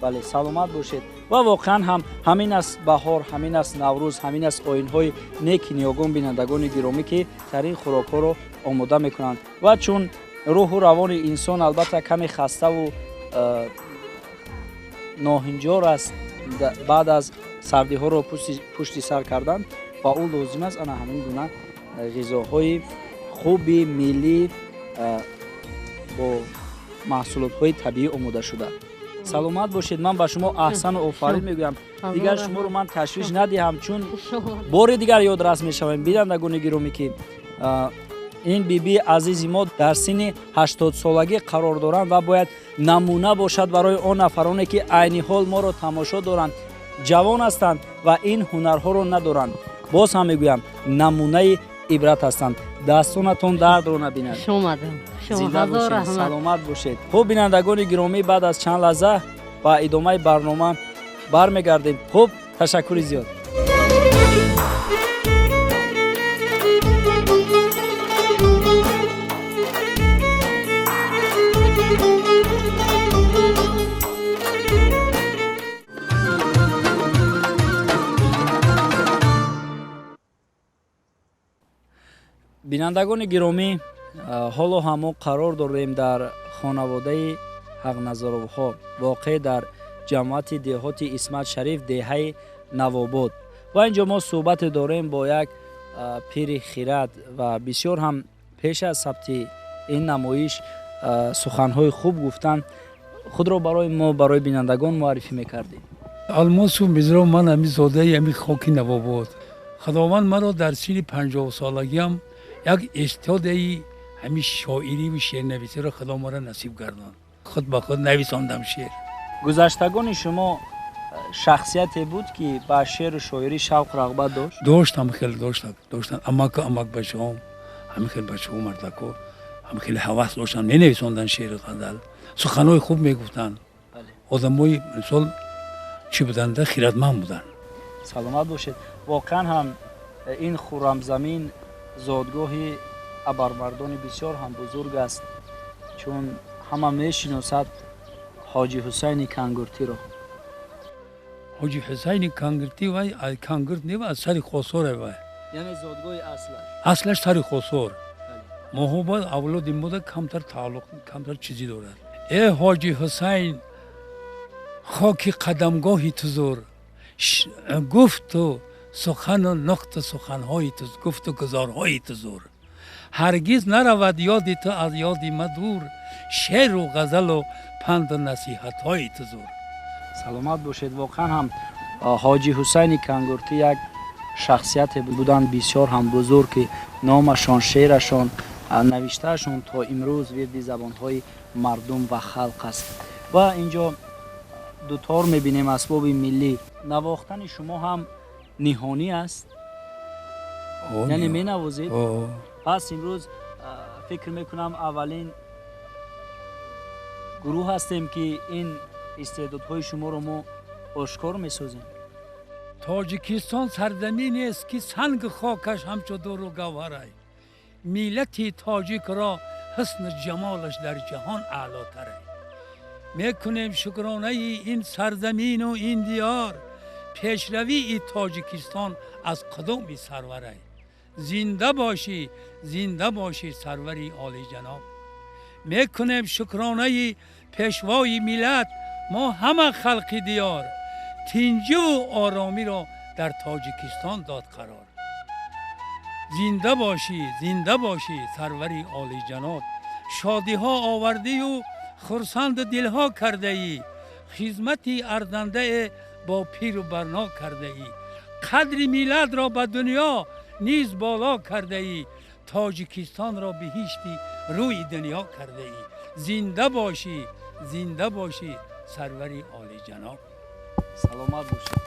Бале, саломат бошед. Ва воқеан ҳам ҳамин аст баҳор, ҳамин аст наврӯз, ҳамин аст оинҳои неки ниёгон, бинандагони гиромӣ, ки тарин хӯрокҳоро омода мекунанд. Ва чун рӯҳу равони инсон албатта каме хаставу ноҳинҷор аст баъд аз сардиҳоро пушти сар кардан, ба ӯ лозим аст ана ҳамин гуна ғизоҳои хуби миллӣ бо маҳсулотҳои табиӣ омода шуда. Саломат бошед. Ман ба шумо аҳсану офарин мегӯям. Дигар шуморо ман ташвиш надиҳам, чун бори дигар ёдрас мешавем, бинандагони гиромӣ, ки ин бибии азизи мо дар синни 80-солагӣ қарор доранд ва бояд намуна бошад барои он нафароне, ки айни ҳол моро тамошо доранд, ҷавон ҳастанд ва ин ҳунарҳоро надоранд. Боз ҳам мегӯям, намунаи ибрат ҳастанд. Дастонатон дардро набинад. Зинда бошед, саломат бошед. Хуб, бинандагони гиромӣ, баъд аз чанд лаҳза ба идомаи барнома бармегардем. Хуб, ташаккури зиёд. Бинандагони гиромӣ, ҳоло ҳам мо қарор дорем дар хонаводаи Ҳақназаровҳо, воқеъ дар ҷамоати деҳоти Исмат Шариф, деҳаи Навобод. Ва инҷо мо суҳбате дорем бо як пири хирад ва бисёр ҳам пеш аз сабти ин намоиш суханҳои хуб гуфтан. Худро барои мо, барои бинандагон муаррифӣ мекардем. Алмосу Мизро, ман ҳами зодаи ҳами хоки Навобод. Худованд маро дар синни 50-солагиам як истеъдоди ҳамин шоириву шеърнависиро Худо маро насиб гардонд. Худ ба худ нависондам шеър. Гузаштагони шумо шахсияте буд, ки ба шеъру шоирӣ шавқ рағбат дошт? Доштам, хеле доштам. Амаку амак бачаҳом, ҳамин хел бачаҳо, мардако ҳам хеле ҳавас доштанд, менависонданд шеъру ғазал, суханҳои хуб мегуфтанд. Одамои мисол чӣ буданда, хиратманд буданд. Саломат бошед. Воқеан ҳам ин хуррамзамин зодгоҳи абармардони бисёр ҳам бузург аст, чун ҳама мешиносад Ҳоҷи Ҳусайни Кангуртиро. Ҳоҷи Ҳусайни Кангуртӣ вай Кангурт не, аз сари Хосоре вай. Яъне зодгоҳи аслаш? Аслаш сари Хосор. Моҳо бояд авлоди мода камтар тааллуқ, камтар чизи дорад. Э Ҳоҷи Ҳусайн, хоки қадамгоҳи ту зур, гуфту сухану нуқту суханҳои ту, гуфту гузорҳои ту зур. Ҳаргиз наравад ёди ту аз ёди ма дур, шеъру ғазалу панду насиҳатҳои ту зур. Саломат бошед. Воқеан ҳам Ҳоҷи Ҳусайни Кангуртӣ як шахсияте буданд бисёр ҳам бузург, ки номашон, шеърашон, навиштаашон то имрӯз вирди забонҳои мардум ва халқ аст. Ва инҷо дутор мебинем, асбоби миллӣ. Навохтани шумо ҳам ниҳонӣ аст? Яъне менавозед? Пас имрӯз фикр мекунам, аввалин гурӯҳ ҳастем, ки ин истеъдодҳои шуморо мо ошкор месозем. Тоҷикистон сарзаминест, ки санги хокаш ҳамчу дуру гавҳарай. Миллати тоҷикро ҳусну ҷамолаш дар ҷаҳон аълотарай. Мекунем шукронаи ин сарзамину ин диёр, пешравии Тоҷикистон аз қудуми сарварай. Зинда бошӣ, зинда бошӣ, сарвари олиҷаноб. Мекунем шукронаи пешвои миллат мо ҳама халқи диёр, тинҷиву оромиро дар Тоҷикистон дод қарор. Зинда бошӣ, зинда бошӣ, сарвари олиҷаноб. Шодиҳо овардию хурсанду дилҳо кардаӣ, хизмати арзандае бо пиру барно кардаӣ, қадри миллатро ба дунё низ боло кардаӣ, Тоҷикистонро биҳишти рӯи дунё кардаӣ. Зинда бошӣ, зинда бошӣ, сарвари олиҷаноб. Саломат бошед.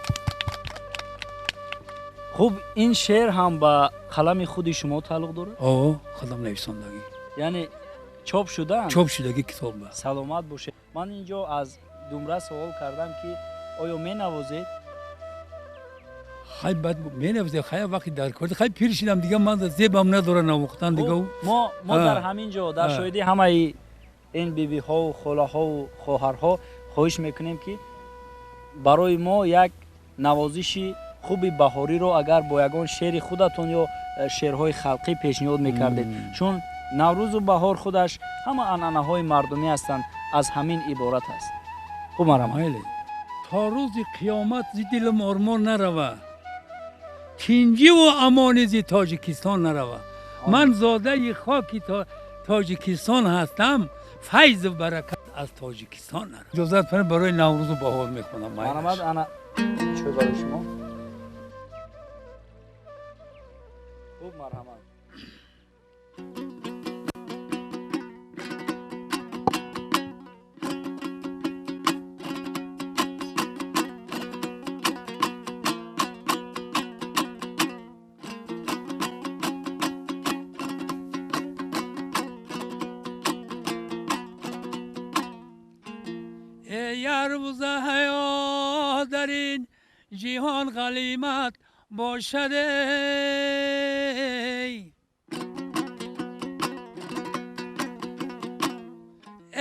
Хуб, ин шеър ҳам ба қалами худи шумо тааллуқ дорад? О, худам нависондагӣ. Яъне чоп шудаанд? Чоп шудагӣ китоб. Саломат бошед. Ман инҷо аз думра суол кардам, ки оё менавозед? Хай, баъд менавозем, хай, вақти дар кор, хай, пир шидам дига, ман зебам надора навохтан дига. Мо дар ҳамин ҷо дар шоҳидии ҳамаи ин бибиҳову холаҳову хоҳарҳо хоҳиш мекунем, ки барои мо як навозиши хуби баҳориро агар бо ягон шеъри худатон ё шеърҳои халқӣ пешниҳод мекардед, чун наврӯзу баҳор худаш ҳама анъанаҳои мардумӣ ҳастанд, аз ҳамин иборат аст. Хуб, марҳамат. То рӯзи қиёмат зи дилам ормон нарава, тинҷиву амони зи Тоҷикистон нарава. Ман зодаи хоки Тоҷикистон ҳастам, файзу баракат аз Тоҷикистон нарава. Иҷозат кунед, барои наврӯзу баҳор мехонам. Марҳамат, ана чой барои шумо. Хуб, марҳамат. Дар ин ҷиҳон ғалимат бошад,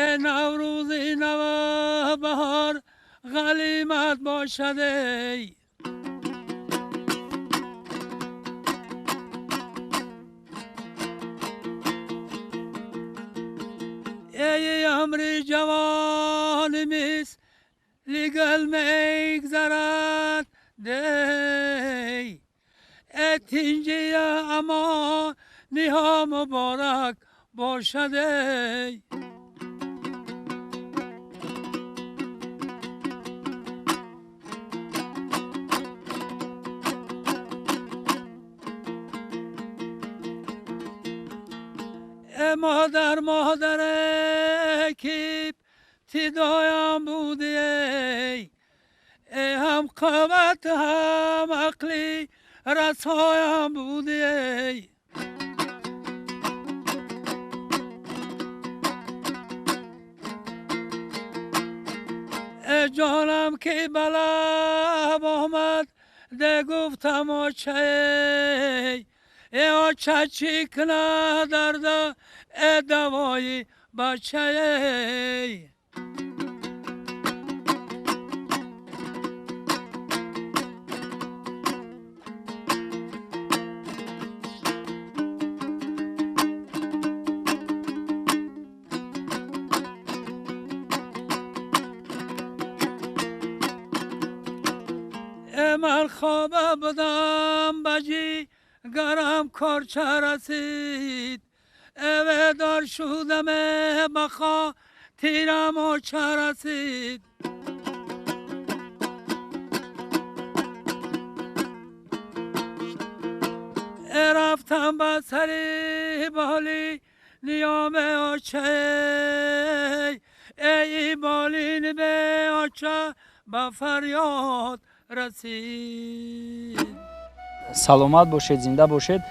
э наврӯзи нава баҳор ғалимат бошад. Эй амри ҷавони мис лигал мегзарад, дей э тинҷия амониҳо муборак бошад. Э модар, модаре ки ибтидоям будӣ, э ҳам қувват, ҳам ақли расоям будӣ. Э ҷонам ки ба лаб омад, де гуфтам оча, э оча чӣ кунад дарда, э давои бачае. Ман хоба будам, ба ҷигарам корча расид, эведор шудам, ба хотирам оча расид. Э рафтам ба сари боли ниёме оча, эй болин бе оча ба фарёд расид. Саломат бошед, зинда бошед.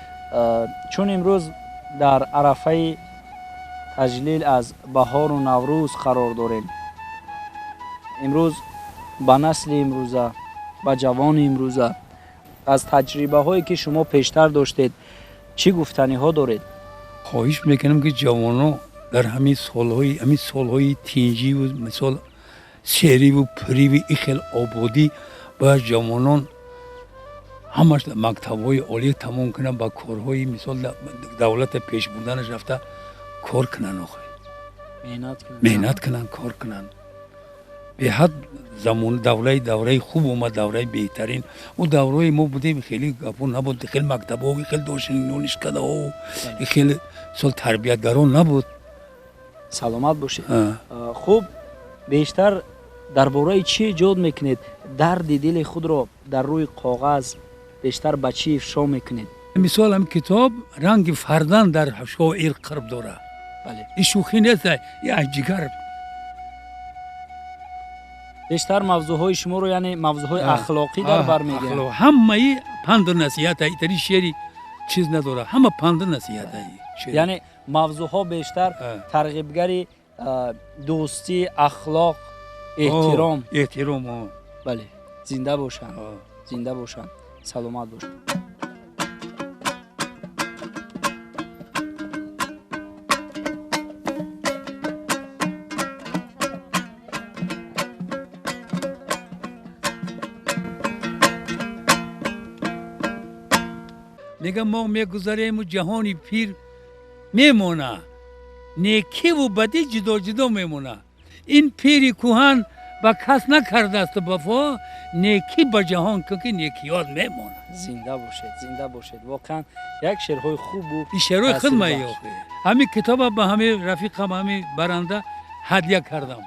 Чун имрӯз дар арафаи таҷлил аз баҳору наврӯз қарор дорем, имрӯз ба насли имрӯза, ба ҷавони имрӯза аз таҷрибаҳое ки шумо пештар доштед чӣ гуфтаниҳо доред? Хоҳиш мекунам, ки ҷавонон дар ҳамин солҳои тинҷиву мисол сериву пуриву и хел ободӣ бояд ҷавонон ҳамаш мактабҳои олӣ тамом кунанд, ба корҳои мисол давлата пеш бурданаш рафта кор кунанд, охи меҳнат кунанд, кор кунанд. Беҳад замон давраи хуб омад, давраи беҳтарин. Ӯ давраи мо будем, хеле гапо набуд, хеле мактабҳо, хеле донишкадаҳо, хеле сол тарбиятгарон набуд. Саломат бошед. Хуб, бештар дар бораи чӣ эҷод мекунед? Дарди дили худро дар рӯи коғаз бештар ба чӣ ифшо мекунед? Мисол, ҳам китоб ранги фарзанд дар шоир қурб дорад. Ин шӯхӣ нест, ин ҷигар. Бештар мавзӯъҳои шуморо, яъне мавзӯъҳои ахлоқӣ дар бар мегирад. Ҳамаи панду насиҳат, итари шеъри чиз надорад, ҳама панду насиҳат. Яъне мавзӯъҳо бештар тарғибгари дӯстӣ, ахлоқ, эҳтиром. Эҳтиром. Бале, зинда бошанд, зинда бошанд, саломат бошанд. Мегам мо мегузарему ҷаҳони пир мемона, некиву бадӣ ҷудо ҷудо мемона. Ин пири кӯҳан ба кас накардааст вафо, некӣ ба ҷаҳон кун ки некиёт мемона. Зинда бошед, зинда бошед. Воқеан як шеърҳои хубу ин шеърҳои худ меёфт. Ҳамин китоба ба ҳамин рафиқам, ҳамин баранда ҳадя кардам.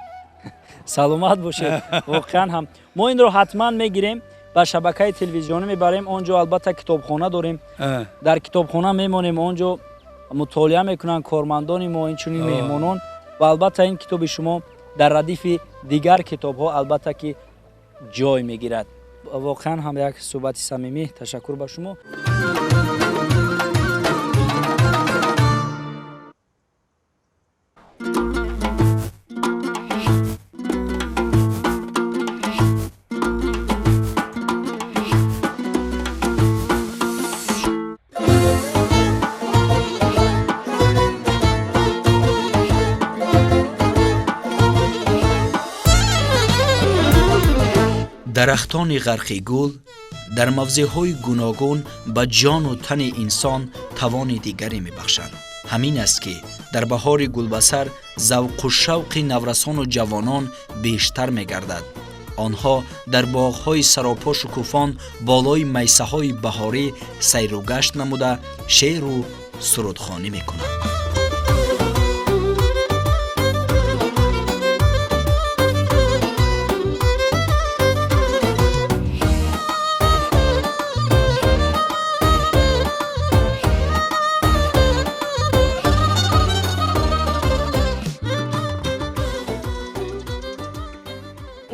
Саломат бошед. Воқеан ҳам мо инро ҳатман мегирем, ба шабакаи телевизионӣ мебарем. Он ҷо албатта китобхона дорем, дар китобхона мемонем, он ҷо мутолиа мекунанд кормандони мо, инчунин меҳмонон. Ва албатта ин китоби шумо дар радифи дигар китобҳо албатта ки ҷой мегирад. Воқеан ҳам як суҳбати самимӣ. Ташаккур ба шумо. Дарахтони ғарқи гул дар мавзеъҳои гуногун ба ҷону тани инсон тавони дигаре мебахшанд. Ҳамин аст ки дар баҳори гулбасар завқу шавқи наврасону ҷавонон бештар мегардад. Онҳо дар боғҳои саропо шукуфон болои майсаҳои баҳорӣ сайру гашт намуда шеъру сурудхонӣ мекунанд.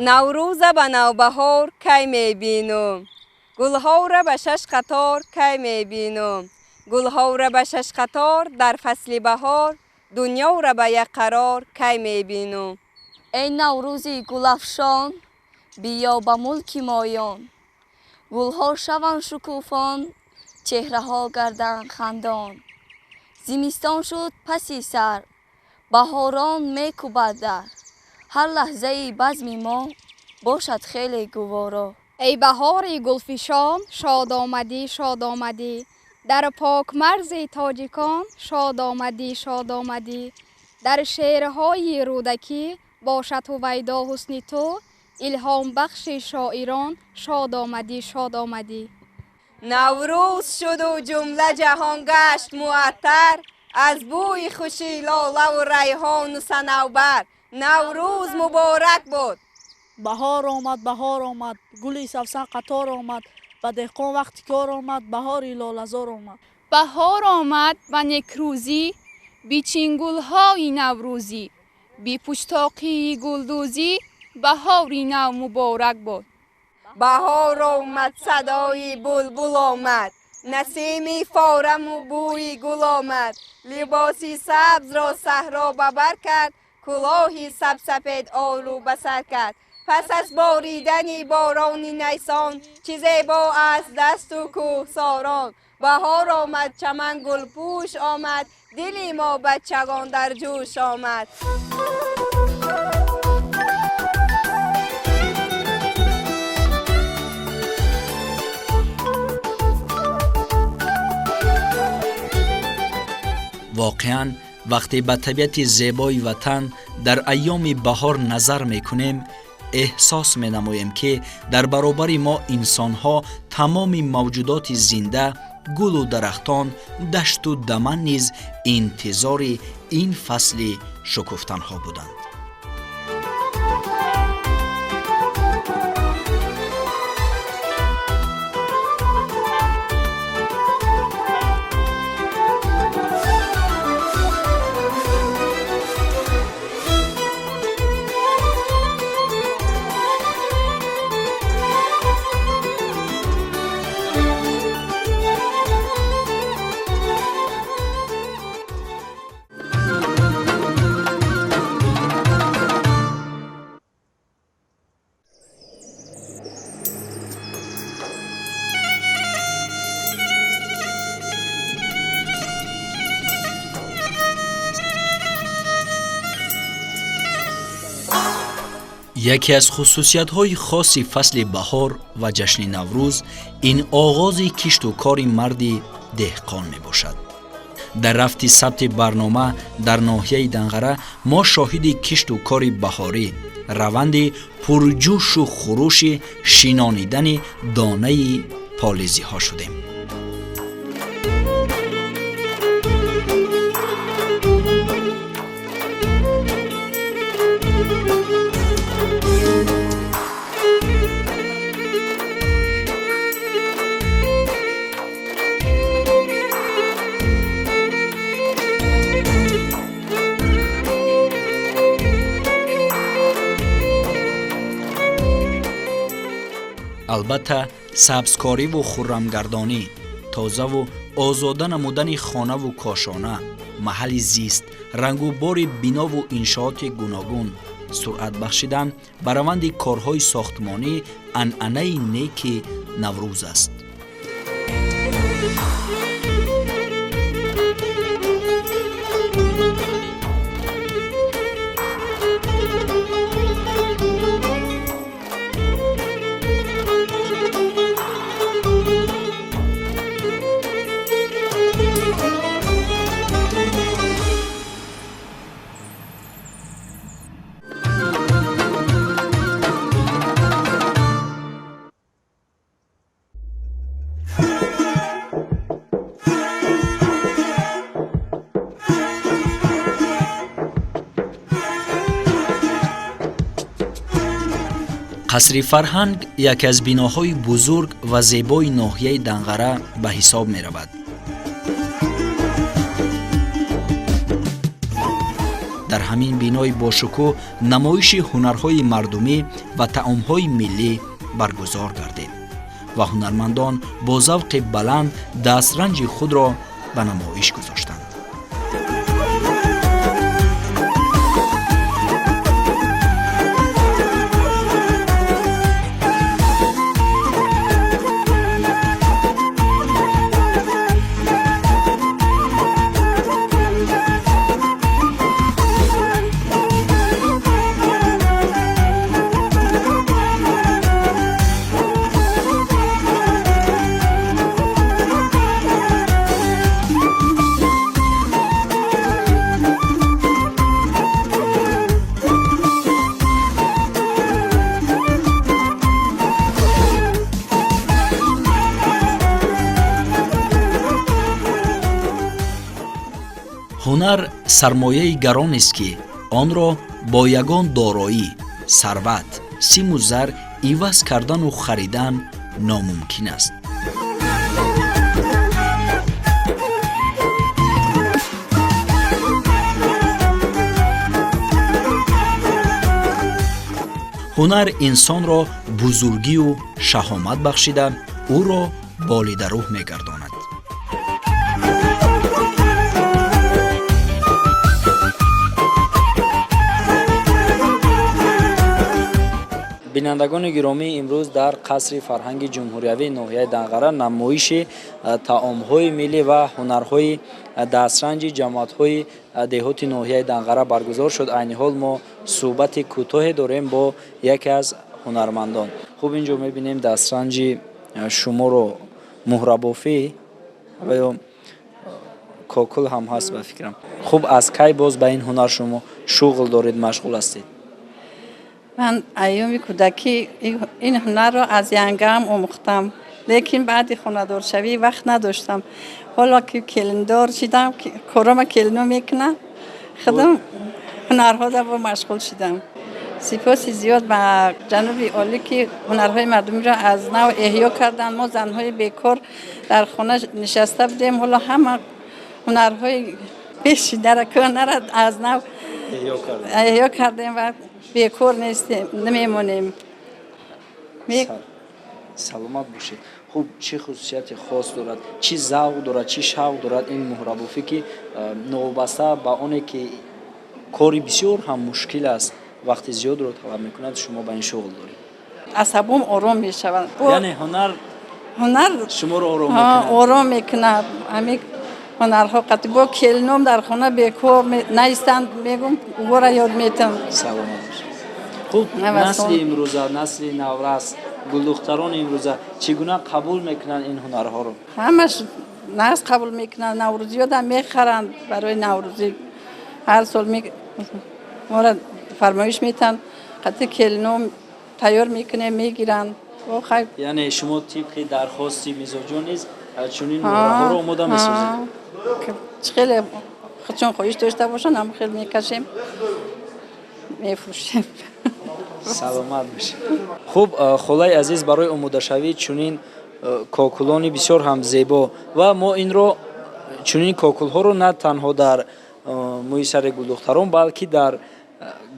Наврӯза ба навбаҳор кай мебинум, гулҳоро ба шаш қатор кай мебинум, гулҳоро ба шаш қатор дар фасли баҳор, дунёро ба як қарор кай мебинум. Эй наврӯзи гулафшон, биё ба мулки моён, гулҳо шаванд шукуфон, чеҳраҳо гарданд хандон. Зимистон шуд паси сар, баҳорон мекӯбад дар, ҳар лаҳзаи базми мо бошад хеле гуворо. Эй баҳори гулфишон, шод омадӣ, шод омадӣ, дар покмарзи тоҷикон шод омадӣ, шод омадӣ. Дар шеърҳои Рӯдакӣ бошад ҳувайдо ҳусни ту, илҳомбахши шоирон шод омадӣ, шод омадӣ. Наврӯз шуду ҷумла ҷаҳон гашт муаттар, аз бӯи хуши лолаву райҳону санавбар. Наврӯз муборак буд. Баҳор омад, баҳор омад, гули савсан қатор омад, ба деҳқон вақти кор омад, баҳори лолазор омад. Баҳор омад ба некрӯзӣ, бичингулҳои наврӯзӣ, бипуштоқии гулдӯзӣ, баҳори нав муборак буд. Баҳор омад, садои булбул омад, насими фораму бӯи гул омад, либоси сабзро саҳро ба бар кард, кулоҳи сабсафед ору ба сар кард. Пас аз боридани борони найсон, чӣ зебо аст дасту кӯҳсорон. Баҳор омад, чаман гулпӯш омад, дили мо бачагон дар ҷӯш омад. Воқеан вақте ба табиати зебои ватан дар айёми баҳор назар мекунем, Эҳсос менамоем, ки дар баробари мо инсонҳо тамоми мавҷудоти зинда, гулу дарахтон, дашту даман низ интизори ин фасли шукуфтанҳо буданд. Яке аз хусусиятҳои хоси фасли баҳор ва ҷашни Наврӯз ин оғози кишту кори марди деҳқон мебошад. Дар рафти сабти барнома дар ноҳияи Данғара мо шоҳиди кишту кори баҳорӣ, раванди пурҷӯшу хурӯши шинонидани донаи полизиҳо шудем. Албатта, сабзкориву хуррамгардонӣ, тозаву озода намудани хонаву кошона, маҳалли зист, рангу бори бинову иншооти гуногун, суръат бахшидан ба раванди корҳои сохтмонӣ анъанаи неки Наврӯз аст. Қасри фарҳанг яке аз биноҳои бузург ва зебои ноҳияи Данғара ба ҳисоб меравад. Дар ҳамин бинои бошукӯҳ намоиши ҳунарҳои мардумӣ ва таомҳои миллӣ баргузор гардид ва ҳунармандон бо завқи баланд дастранҷи худро ба намоиш гузоштанд. Ҳунар сармояи гаронест, ки онро бо ягон дороӣ, сарват, симу зар иваз кардану харидан номумкин аст. Ҳунар инсонро бузургию шаҳомат бахшида, ӯро болидарӯҳ мегардонад. Бинандагони гиромӣ, имрӯз дар қасри фарҳанги ҷумҳуриявии ноҳияи Данғара намоиши таомҳои миллӣ ва ҳунарҳои дастранҷи ҷамоатҳои деҳоти ноҳияи Данғара баргузор шуд. Айни ҳол мо суҳбати кӯтоҳе дорем бо яке аз ҳунармандон. Хуб, инҷо мебинем дастранҷи шуморо, муҳрабофӣ ва ё кокул ҳам ҳаст ба фикрам. Хуб, аз кай боз ба ин ҳунар шумо шуғл доред, машғул ҳастед? Ман айёми кӯдакӣ ин ҳунарро аз янгаам омӯхтам, лекин баъди хонадоршавӣ вақт надоштам. Ҳоло ки келиндор шидам, корома келино мекунам, худам ҳунарҳода бо машғул шидам. Сипоси зиёд ба ҷаноби олӣ, ки ҳунарҳои мардумиро аз нав эҳё карданд. Мо занҳои бекор дар хона нишаста будем, ҳоло ҳама ҳунарҳои пешидаро, кӯҳнаро аз нав эҳё кардем ва бекор нестем, намемонем. Саломат бошед. Хуб, чӣ хусусияти хос дорад, чӣ завқ дорад, чӣ шавқ дорад ин муҳрабофӣ, ки новобаста ба оне ки кори бисёр ҳам мушкил аст, вақти зиёдро талаб мекунад, шумо ба ин шуғл доред? Асабом ором мешавад. Яъне ҳунар ҳунар шуморо ором мекунад? Ором мекунад. Ҳамин ҳунарҳо қатъи бо келином дар хона бекор наистанд, мегум, ӯро ёд метам. Саломат бошед. Хуб, насли имрӯза, насли наврас, гулдухтарони имрӯза чӣ гуна қабул мекунанд ин ҳунарҳоро? Ҳамаш нағз қабул мекунанд. Наврӯзиёдам мехаранд барои наврӯзӣ. Ҳар сол моро фармоиш метанд, қатъи келином тайёр мекунем, мегиранд. Яъне шумо тибқи дархости мизоҷон низ чунин муҳраҳоро омода месозед? Чӣ хеле худшон хоҳиш дошта бошанд, ҳам хел мекашем, мефурӯшем. Саломат бошед. Хуб, холаи азиз, барои омодашавии чунин кокулони бисёр ҳам зебо, ва мо инро чунин кокулҳоро на танҳо дар мӯи сари гулдухтарон, балки дар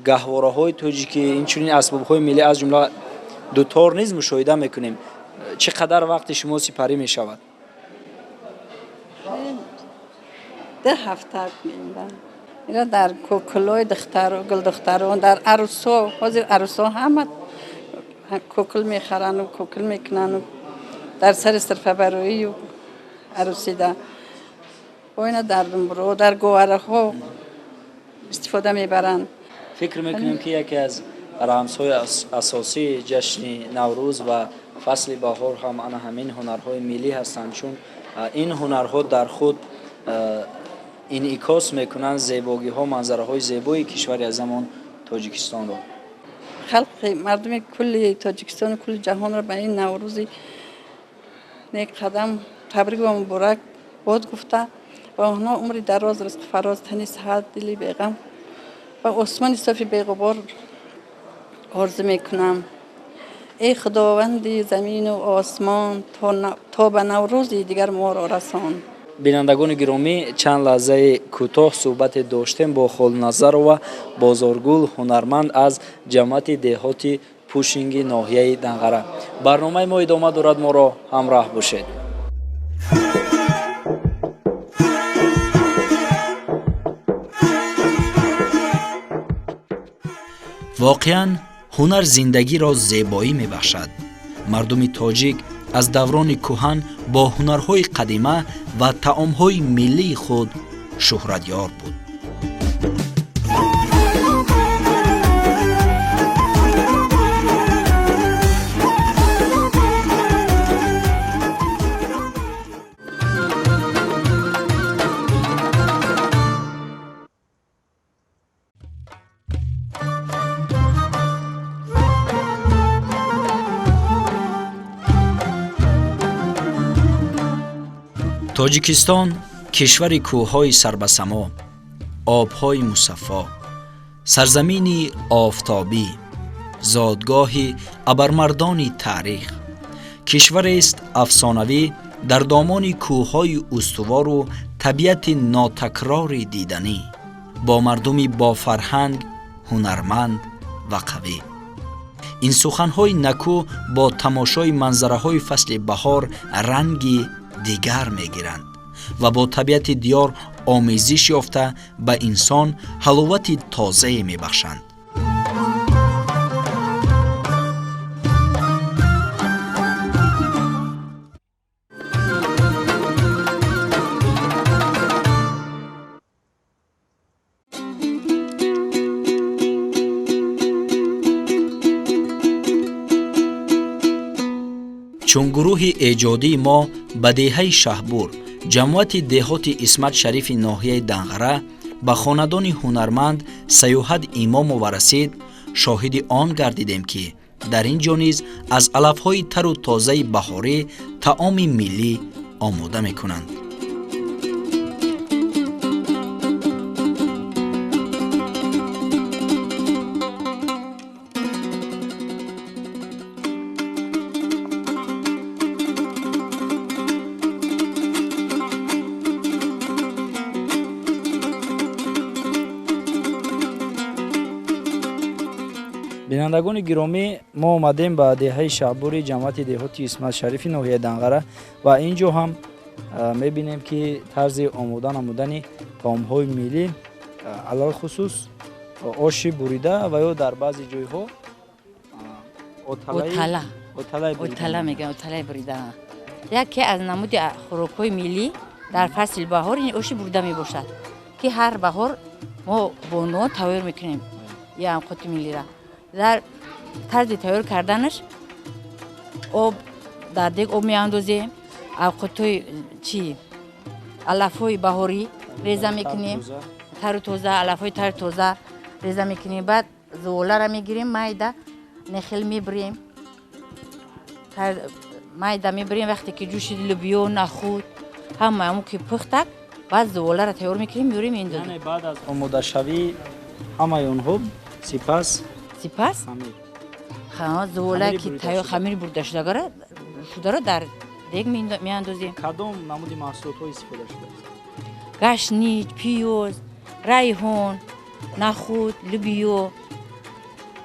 гаҳвораҳои тоҷикӣ, инчунин асбобҳои миллӣ, аз ҷумла дутор низ мушоҳида мекунем. Чӣ қадар вақти шумо сипарӣ мешавад? 2 ҳафта. Ира дар кокулои гулдухтарон, дар арӯсҳо, ҳозир арӯсҳо ҳама кокул мехаранду кокул мекунанду дар сари сирфабарӯию арӯсида. Бо ина дар думбуро, дар говараҳо истифода мебаранд. Фикр мекунем, ки яке аз рамзҳои асосии ҷашни Наврӯз ва фасли баҳор ҳам ана ҳамин ҳунарҳои миллӣ ҳастанд, чун ин ҳунарҳо дар худ инъикос мекунанд зебогиҳо, манзараҳои зебои кишвари азамон Тоҷикистонро. Халқи мардуми кулли Тоҷикистону кулли ҷаҳонро ба ин Наврӯзи нек қадам табрик ва муборак бод гуфта, ва онҳо умри дароз, ризқу фароз, тани саҳат, дили беғам ва осмони софи беғубор орзу мекунам. Эй Худованди замину осмон, то ба Наврӯзи дигар моро расон. Бинандагони гиромӣ, чанд лаҳзаи кӯтоҳ суҳбате доштем бо Холназарова Бозоргул, ҳунарманд аз ҷамоати деҳоти Пушинги ноҳияи Данғара. Барномаи мо идома дорад, моро ҳамроҳ бошед. Воқеан, ҳунар зиндагиро зебоӣ мебахшад. Мардуми тоҷик аз даврони кӯҳан бо ҳунарҳои қадима ва таомҳои миллии худ шӯҳратёр буд. Тоҷикистон кишвари кӯҳҳои сарбасамо, обҳои мусаффо, сарзамини офтобӣ, зодгоҳи абармардони таърих, кишварест афсонавӣ дар домони кӯҳҳои устувору табиати нотакрори диданӣ, бо мардуми бофарҳанг, ҳунарманд ва қавӣ. Ин суханҳои накӯ бо тамошои манзараҳои фасли баҳор ранги дигар мегиранд ва бо табиати диёр омезиш ёфта ба инсон ҳаловати тозае мебахшанд. Чун гурӯҳи эҷодии мо ба деҳаи Шаҳбур, ҷамоати деҳоти Исмат Шарифи ноҳияи Данғара, ба хонадони ҳунарманд Саёҳат Имомова расид, Шоҳиди он гардидем, ки дар ин ҷо низ аз алафҳои тару тозаи баҳорӣ таоми миллӣ омода мекунанд. Бинандагони гиромӣ, мо омадем ба деҳаи Шаҳбури ҷамоати деҳоти Исматшарифи ноҳияи Данғара ва ин ҷо ҳам мебинем, ки тарзи омода намудани таомҳои миллӣ, алалхусус оши бурида ва ё дар баъзе ҷойҳо отала мегӯянд, оталаи бурида. Яке аз намуди хӯрокҳои миллӣ дар фасли баҳор ин оши бурида мебошад, ки ҳар баҳор мо бонуон тайёр мекунем ин авқоти миллиро. Дар тарзи тайёр карданаш об дар дег об меандозем, авқотҳои чи алафҳои баҳорӣ реза мекунем, тару тоза, алафҳои тару тоза реза мекунем, баъд зуоларо мегирем, майда нехел мебирем, майда мебирем. Вақте ки ҷӯшид лӯбиё, нахӯд, ҳама ҳамон ки пухтак, баъд зуоларо тайёр мекунем, меорем меандозем. Яъне баъд аз омодашавии ҳамаи онҳо сипас сипас зуола ки тайёр хамир бурда шударо дар дег меандозем. Кадом намуди маҳсулотҳо истифода шудааст? Гашнич, пиёз, райҳон, нахӯд, лӯбиё,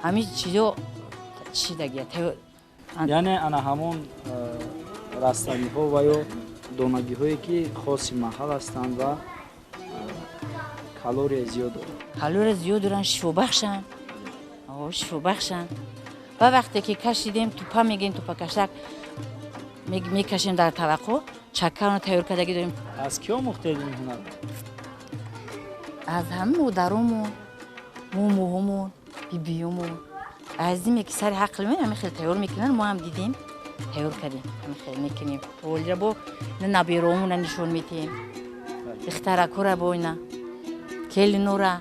ҳамин чизо чидагия. Яъне ана ҳамон растаниҳо ва ё донагиҳое, ки хоси маҳал ҳастанд ва калория зиёд доранд. Калория зиёд доранд, шифобахшанд, шифобахшанд. Ва вақте ки кашидем, тупа мегирем, тупакашак мекашем дар таваққо, чаккаро тайёр кардагӣ дорем. Аз кӣ омӯхтед ин ҳунарро? Аз ҳамин модаромон, момоҳомон, бибиёмон. Аз име ки сари ҳақл меояд, ҳамин хел тайёр мекунанд, мо ҳам дидем, тайёр кардем, ҳамин хел мекунем. Волира бо набераомона нишон медиҳем, духтаракҳоро бо ина, келинора.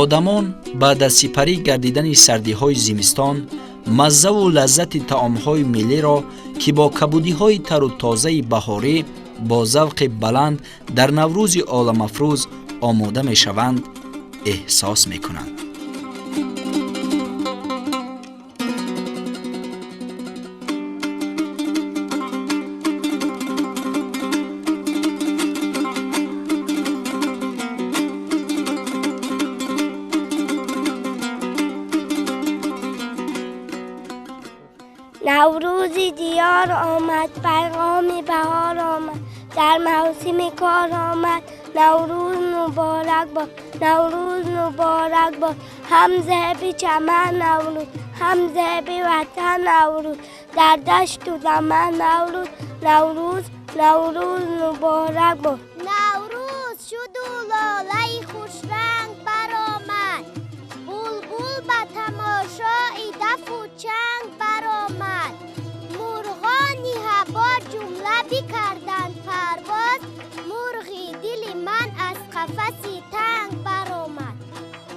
Одамон баъд аз сипарӣ гардидани сардиҳои зимистон маззаву лаззати таомҳои миллиро, ки бо кабудиҳои тару тозаи баҳорӣ бо завқи баланд дар Наврӯзи оламафрӯз омода мешаванд, эҳсос мекунанд. نوروز دیار آمد، پیغام بهار آمد، در موسم کار آمد. نوروز مبارک باد، نوروز مبارک باد. هم زهب چمن نوروز، هم زهب وطن نوروز، در دشت و دمن نوروز، نوروز نوروز مبارک باد. نوروز شد و لاله خوشرنگ برآمد، بلبل به تماشای دف و چنگ برآمد. مرغانی هوا جمله بکردند پرواز، مرغی دل من از قفس تنگ برآمد.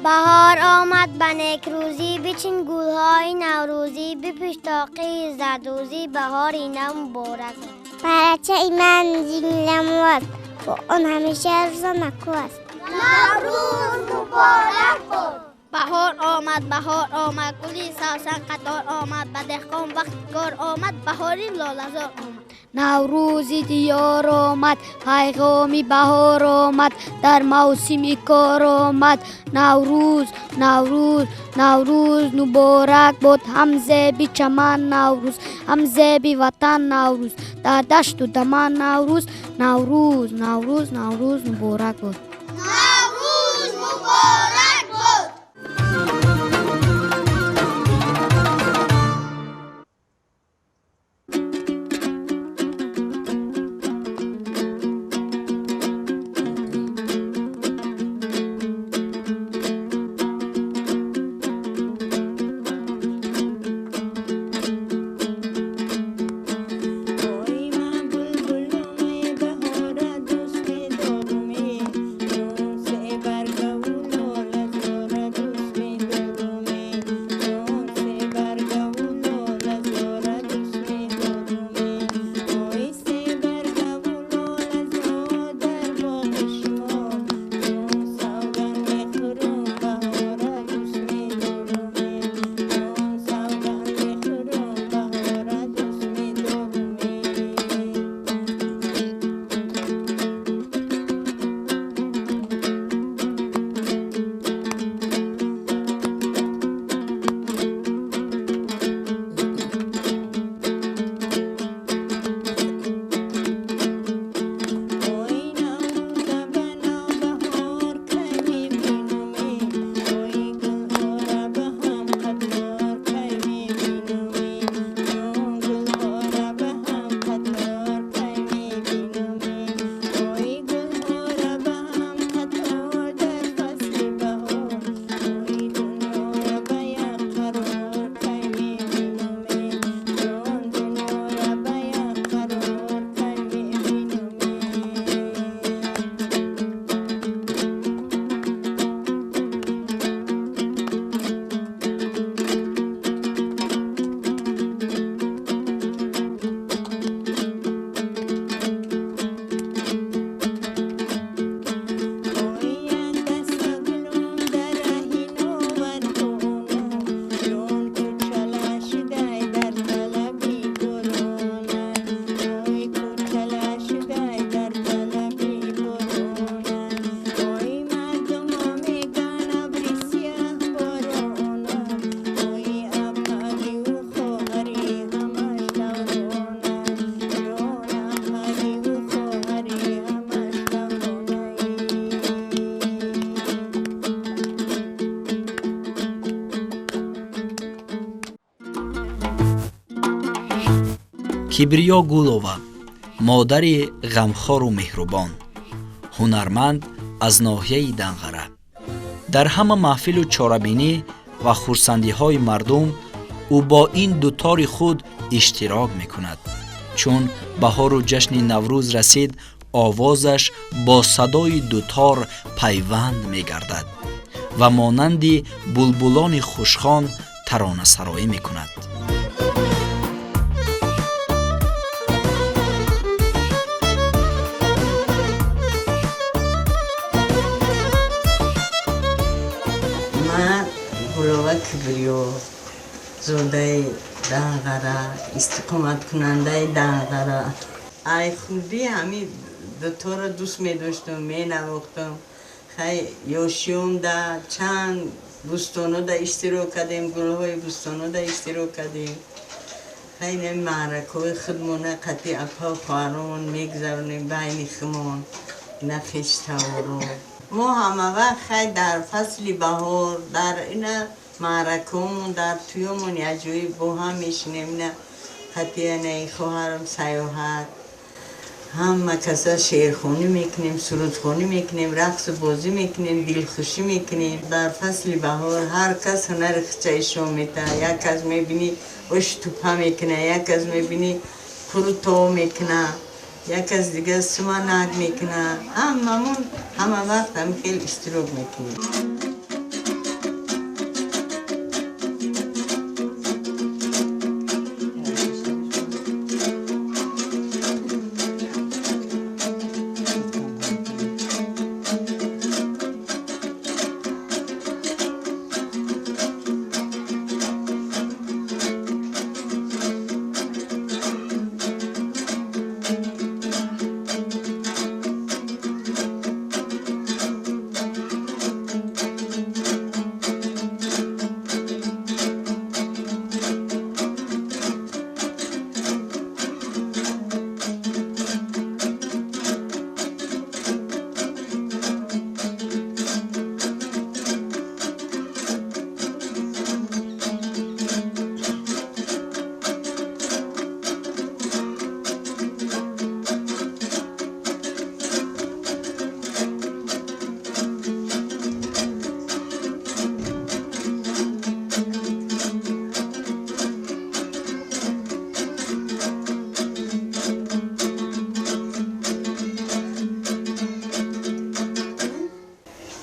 بهار آمد به نیکروزی، بچین گلهای نوروزی، بپوش طاقه زردوزی، بهار نو مبارک. پرچه من زینلم است و آن همیشه روزانکو است. نوروز مبارک باد. بهار آمد، بهار آمد، گلی سوسن قطار آمد، به دهقان وقت کار آمد، بهاری لاله‌زار آمد. نوروز دیار آمد، پیغام بهار آمد، در موسم کار آمد. نوروز نوروز نوروز مبارک باد. هم زیب چمن نوروز، هم زیب وطن نوروز، در دشت و دمن نوروز، نوروز نوروز نوروز مبارک باد. نوروز مبارک باد. Кибриё Гулова, модари ғамхору меҳрубон, ҳунарманд аз ноҳияи Данғара. Дар ҳама маҳфилу чорабинӣ ва хурсандиҳои мардум ӯ бо ин дутори худ иштирок мекунад. Чун баҳору ҷашни Наврӯз расид, овозаш бо садои дутор пайванд мегардад ва монанди булбулони хушхон таронасароӣ мекунад. Ман Гулова Кибриё, зодаи Данғара, истиқоматкунандаи Данғара. Ай хурдӣ ҳами дуторро дӯст медоштум, менавохтум. Хай ёшиёмда чанд бӯстонода иштирок кардем, гулҳои бӯстонода иштирок кардем. Хай ин маъракаҳои худмона қатъи апа хоҳаромон мегузаронем байни худмон, ина хештаворо. Мо ҳамавақт хай дар фасли баҳор, дар ина маъракаҳомон, дар тӯёмон якҷоя бо ҳам мешинем, ина қатъи инаи хоҳарам Саёҳат. Ҳама каса шеърхонӣ мекунем, сурудхонӣ мекунем, рақсу бозӣ мекунем, дилхушӣ мекунем. Дар фасли баҳор ҳар кас ҳунари худша ишон метаҳад. Як кас мебинӣ ош тупа мекунад, як кас мебинӣ қурутоб мекунад, як кас дигар суманак мекунад. Ҳамамон ҳама вақт ҳамин хел иштирок мекунем.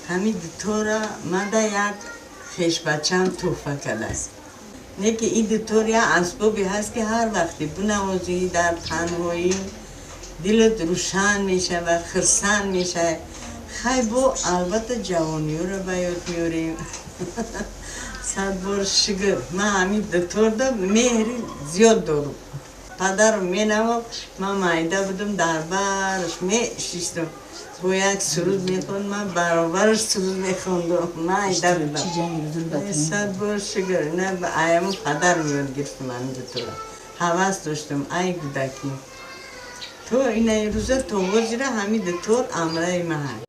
Ҳамин дутора мада як хешбачаам тӯҳфа кардааст. Не ки ин дутор як асбобе ҳаст, ки ҳар вақте бинавозӣ дар танҳоӣ дилат рӯшан мешавад, хурсанд мешавад. Хай бо албатта ҷавониёро ба ёд меорем. Сад бор шукр, ман ҳамин дуторда меҳри зиёд дорам. Падарам менавохт, ман майда будам, дар бараш мешиштам. Бо як суруд мехонд, ман баробараш суруд мехондам. Майда будам. Сад бор шукр, ина аяму падарам ёд гирифтам ҳамин дутора. Ҳавас доштам, ай кӯдакӣ. То инаи рӯза то ҳозира ҳамин дутор амраи ман ҳаст.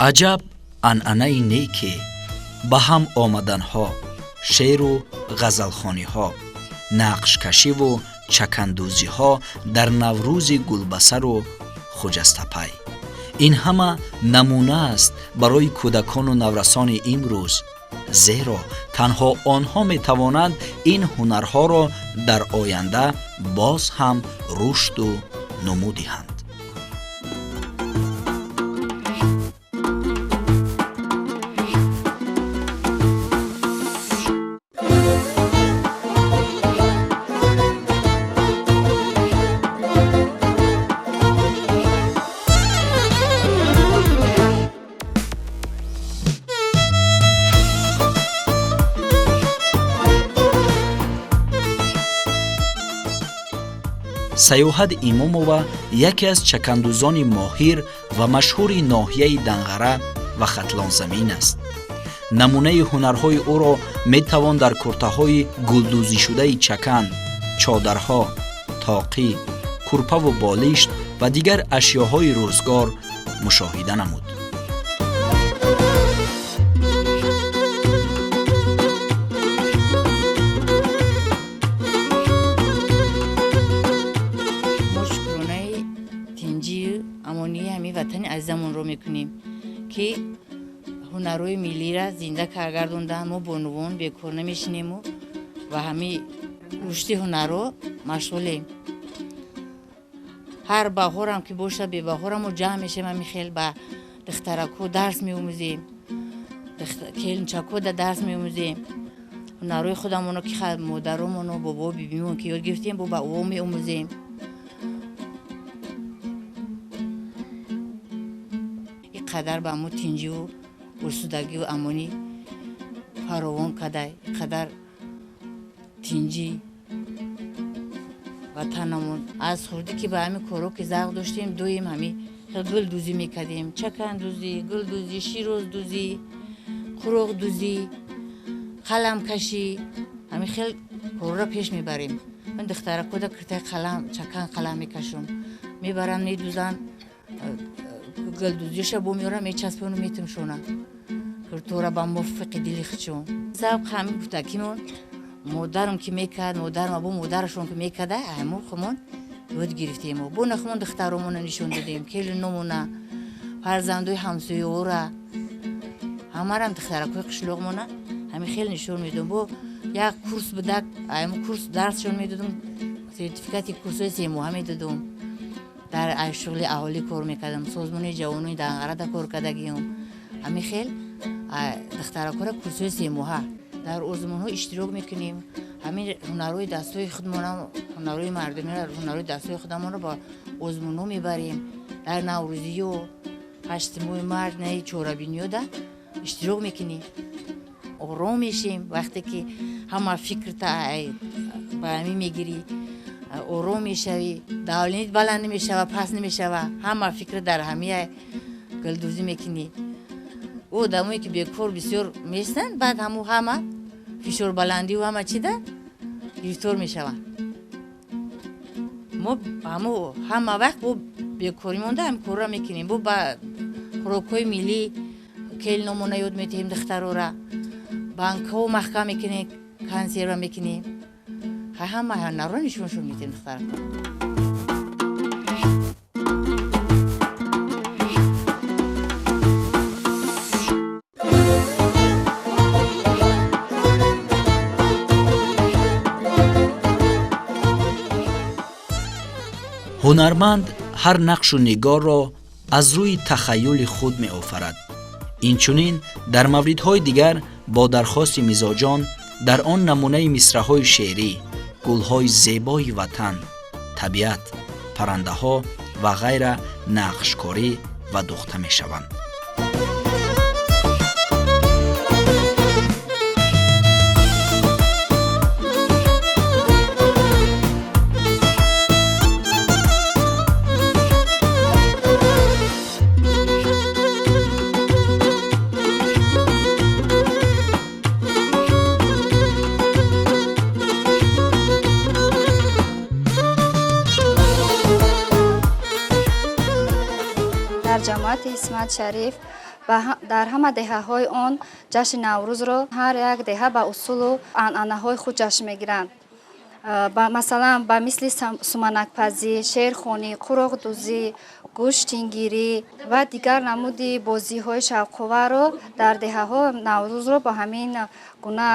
Аҷаб анъанаи неке, ба ҳам омаданҳо, шеъру ғазалхониҳо, нақшкашиву чакандӯзиҳо дар Наврӯзи гулбасару хуҷастапай. Ин ҳама намуна аст барои кӯдакону наврасони имрӯз, зеро танҳо онҳо метавонанд ин ҳунарҳоро дар оянда боз ҳам рушду нумӯ диҳанд. Саёҳат Имомова яке аз чакандӯзони моҳир ва машҳури ноҳияи Данғара ва Хатлонзамин аст. Намунаи ҳунарҳои ӯро метавон дар куртаҳои гулдӯзишудаи чакан, чодарҳо, тоқӣ, курпаву болишт ва дигар ашёҳои рӯзгор мушоҳида намуд. Ки ҳунарҳои миллиро зинда гардондан. Мо бонувон бекор намешинему ва ҳами рушди ҳунарҳо машғулем. Ҳар баҳорам ки боша, бебаҳорам мо ҷамъ мешем, ҳами хел ба духтаракҳо дарс меомӯзем, келинчакҳо да дарс меомӯзем. Ҳунарҳои худамоно ки модаромоно, бобо, бибимон ки ёд гирифтем, бо ба о меомӯзем. Ин қадар ба мо тинҷиву осудагиву амонӣ фаровон карда, ин қадар тинҷӣ ватанамон. Аз хурдӣ ки ба ҳамин корҳо ки завқ доштем, доим ҳами гулдӯзӣ мекардем: чакандӯзӣ, гулдӯзӣ, широздӯзӣ, қуроқдӯзӣ, қаламкашӣ. Ҳамин хел корро пеш мебарем. Ман духтаракода киртаи қалам, чакан, қалам мекашам, мебарам, медӯзанд. Гулдӯзиша бо меорам, мечаспону метумшона киртора ба мувофиқи дили худшон. Завқ ҳамин гуфтакимон модарам ки мекард, модарам бо модарашон ки мекарда, ҳамон хумон ёд гирифтем. Бо нахумон духтаромона нишон додем, келиномона, фарзандои ҳамсояора, ҳамарам духтаракҳои қишлоқмона ҳамин хел нишон медодем. Бо як курс будак, ҳамин курс дарсшон медодум, сертификати курсҳои семоҳа медодум. Дар шуғли аҳолӣ кор мекардам, созмони ҷавонони Данғарада кор кардагиам. Ҳамин хел духтаракҳоро курсҳои семоҳа дар озмунҳо иштирок мекунем. Ҳамин ҳунарҳои дастҳои худмона, ҳунарҳои мардумиро, ҳунарҳои дастҳои худамонро ба озмунҳо мебарем. Дар наврӯзиё, ҳаштимои март, наи чорабиниёда иштирок мекунем. Ором мешем вақте ки ҳама фикрта ба ҳамин мегирӣ, ором мешавӣ, давленият баланд намешава, паст намешава, ҳама фикр дар ҳамия гулдӯзӣ мекунӣ. Ӯ одамое ки бекор бисёр местанд, баъд ҳаму ҳама фишорбаландиву ҳама чида гирифтор мешаванд. Мо ҳаму ҳама вақт бо бекорӣ монда ҳамин корро мекунем. Бо ба хӯрокҳои миллӣ келиномона ёд медиҳем, духтарора банкҳо маҳкам мекунем, консерва мекунем. Ҳама ҳунарро нишоншон медиҳем духтаракҳо. Ҳунарманд ҳар нақшу нигорро аз рӯи тахайюли худ меофарад. Инчунин дар мавридҳои дигар бо дархости мизоҷон дар он намунаи мисраҳои шеърӣ, гулҳои зебои ватан, табиат, паррандаҳо ва ғайра нақшкорӣ ва духта мешаванд. Ҷамоати Исмат Шариф дар ҳама деҳаҳои он ҷашни Наврӯзро ҳар як деҳа ба усулу анъанаҳои худ ҷашн мегиранд. Масалан, ба мисли суманакпазӣ, шеърхонӣ, қуроқдӯзӣ, гӯштингирӣ ва дигар намуди бозиҳои шавқоварро дар деҳаҳо Наврӯзро бо ҳамин гуна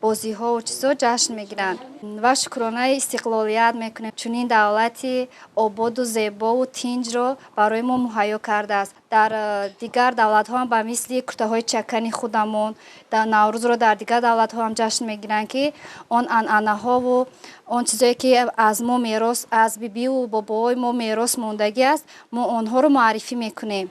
бозиҳову чизҳо ҷашн мегиранд ва шукронаи истиқлолият мекунем. Чунин давлати ободу зебову тинҷро барои мо муҳайё кардааст. Дар дигар давлатҳо ҳам ба мисли куртаҳои чакани худамон Наврӯзро дар дигар давлатҳо ҳам ҷашн мегиранд, ки он анъанаҳову он чизое ки аз мо мерос, аз бибиву бобоҳои мо мерос мондагӣ аст, мо онҳоро муаррифӣ мекунем.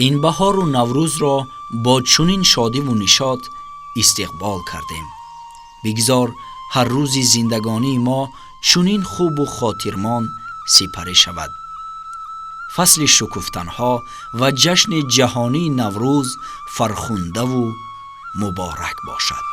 Ин баҳору Наврӯзро бо чунин шодиву нишот истиқбол кардем. Бигзор ҳар рӯзи зиндагонии мо чунин хубу хотирмон сипарӣ шавад. Фасли шукуфтанҳо ва ҷашни ҷаҳонии Наврӯз фархундаву муборак бошад.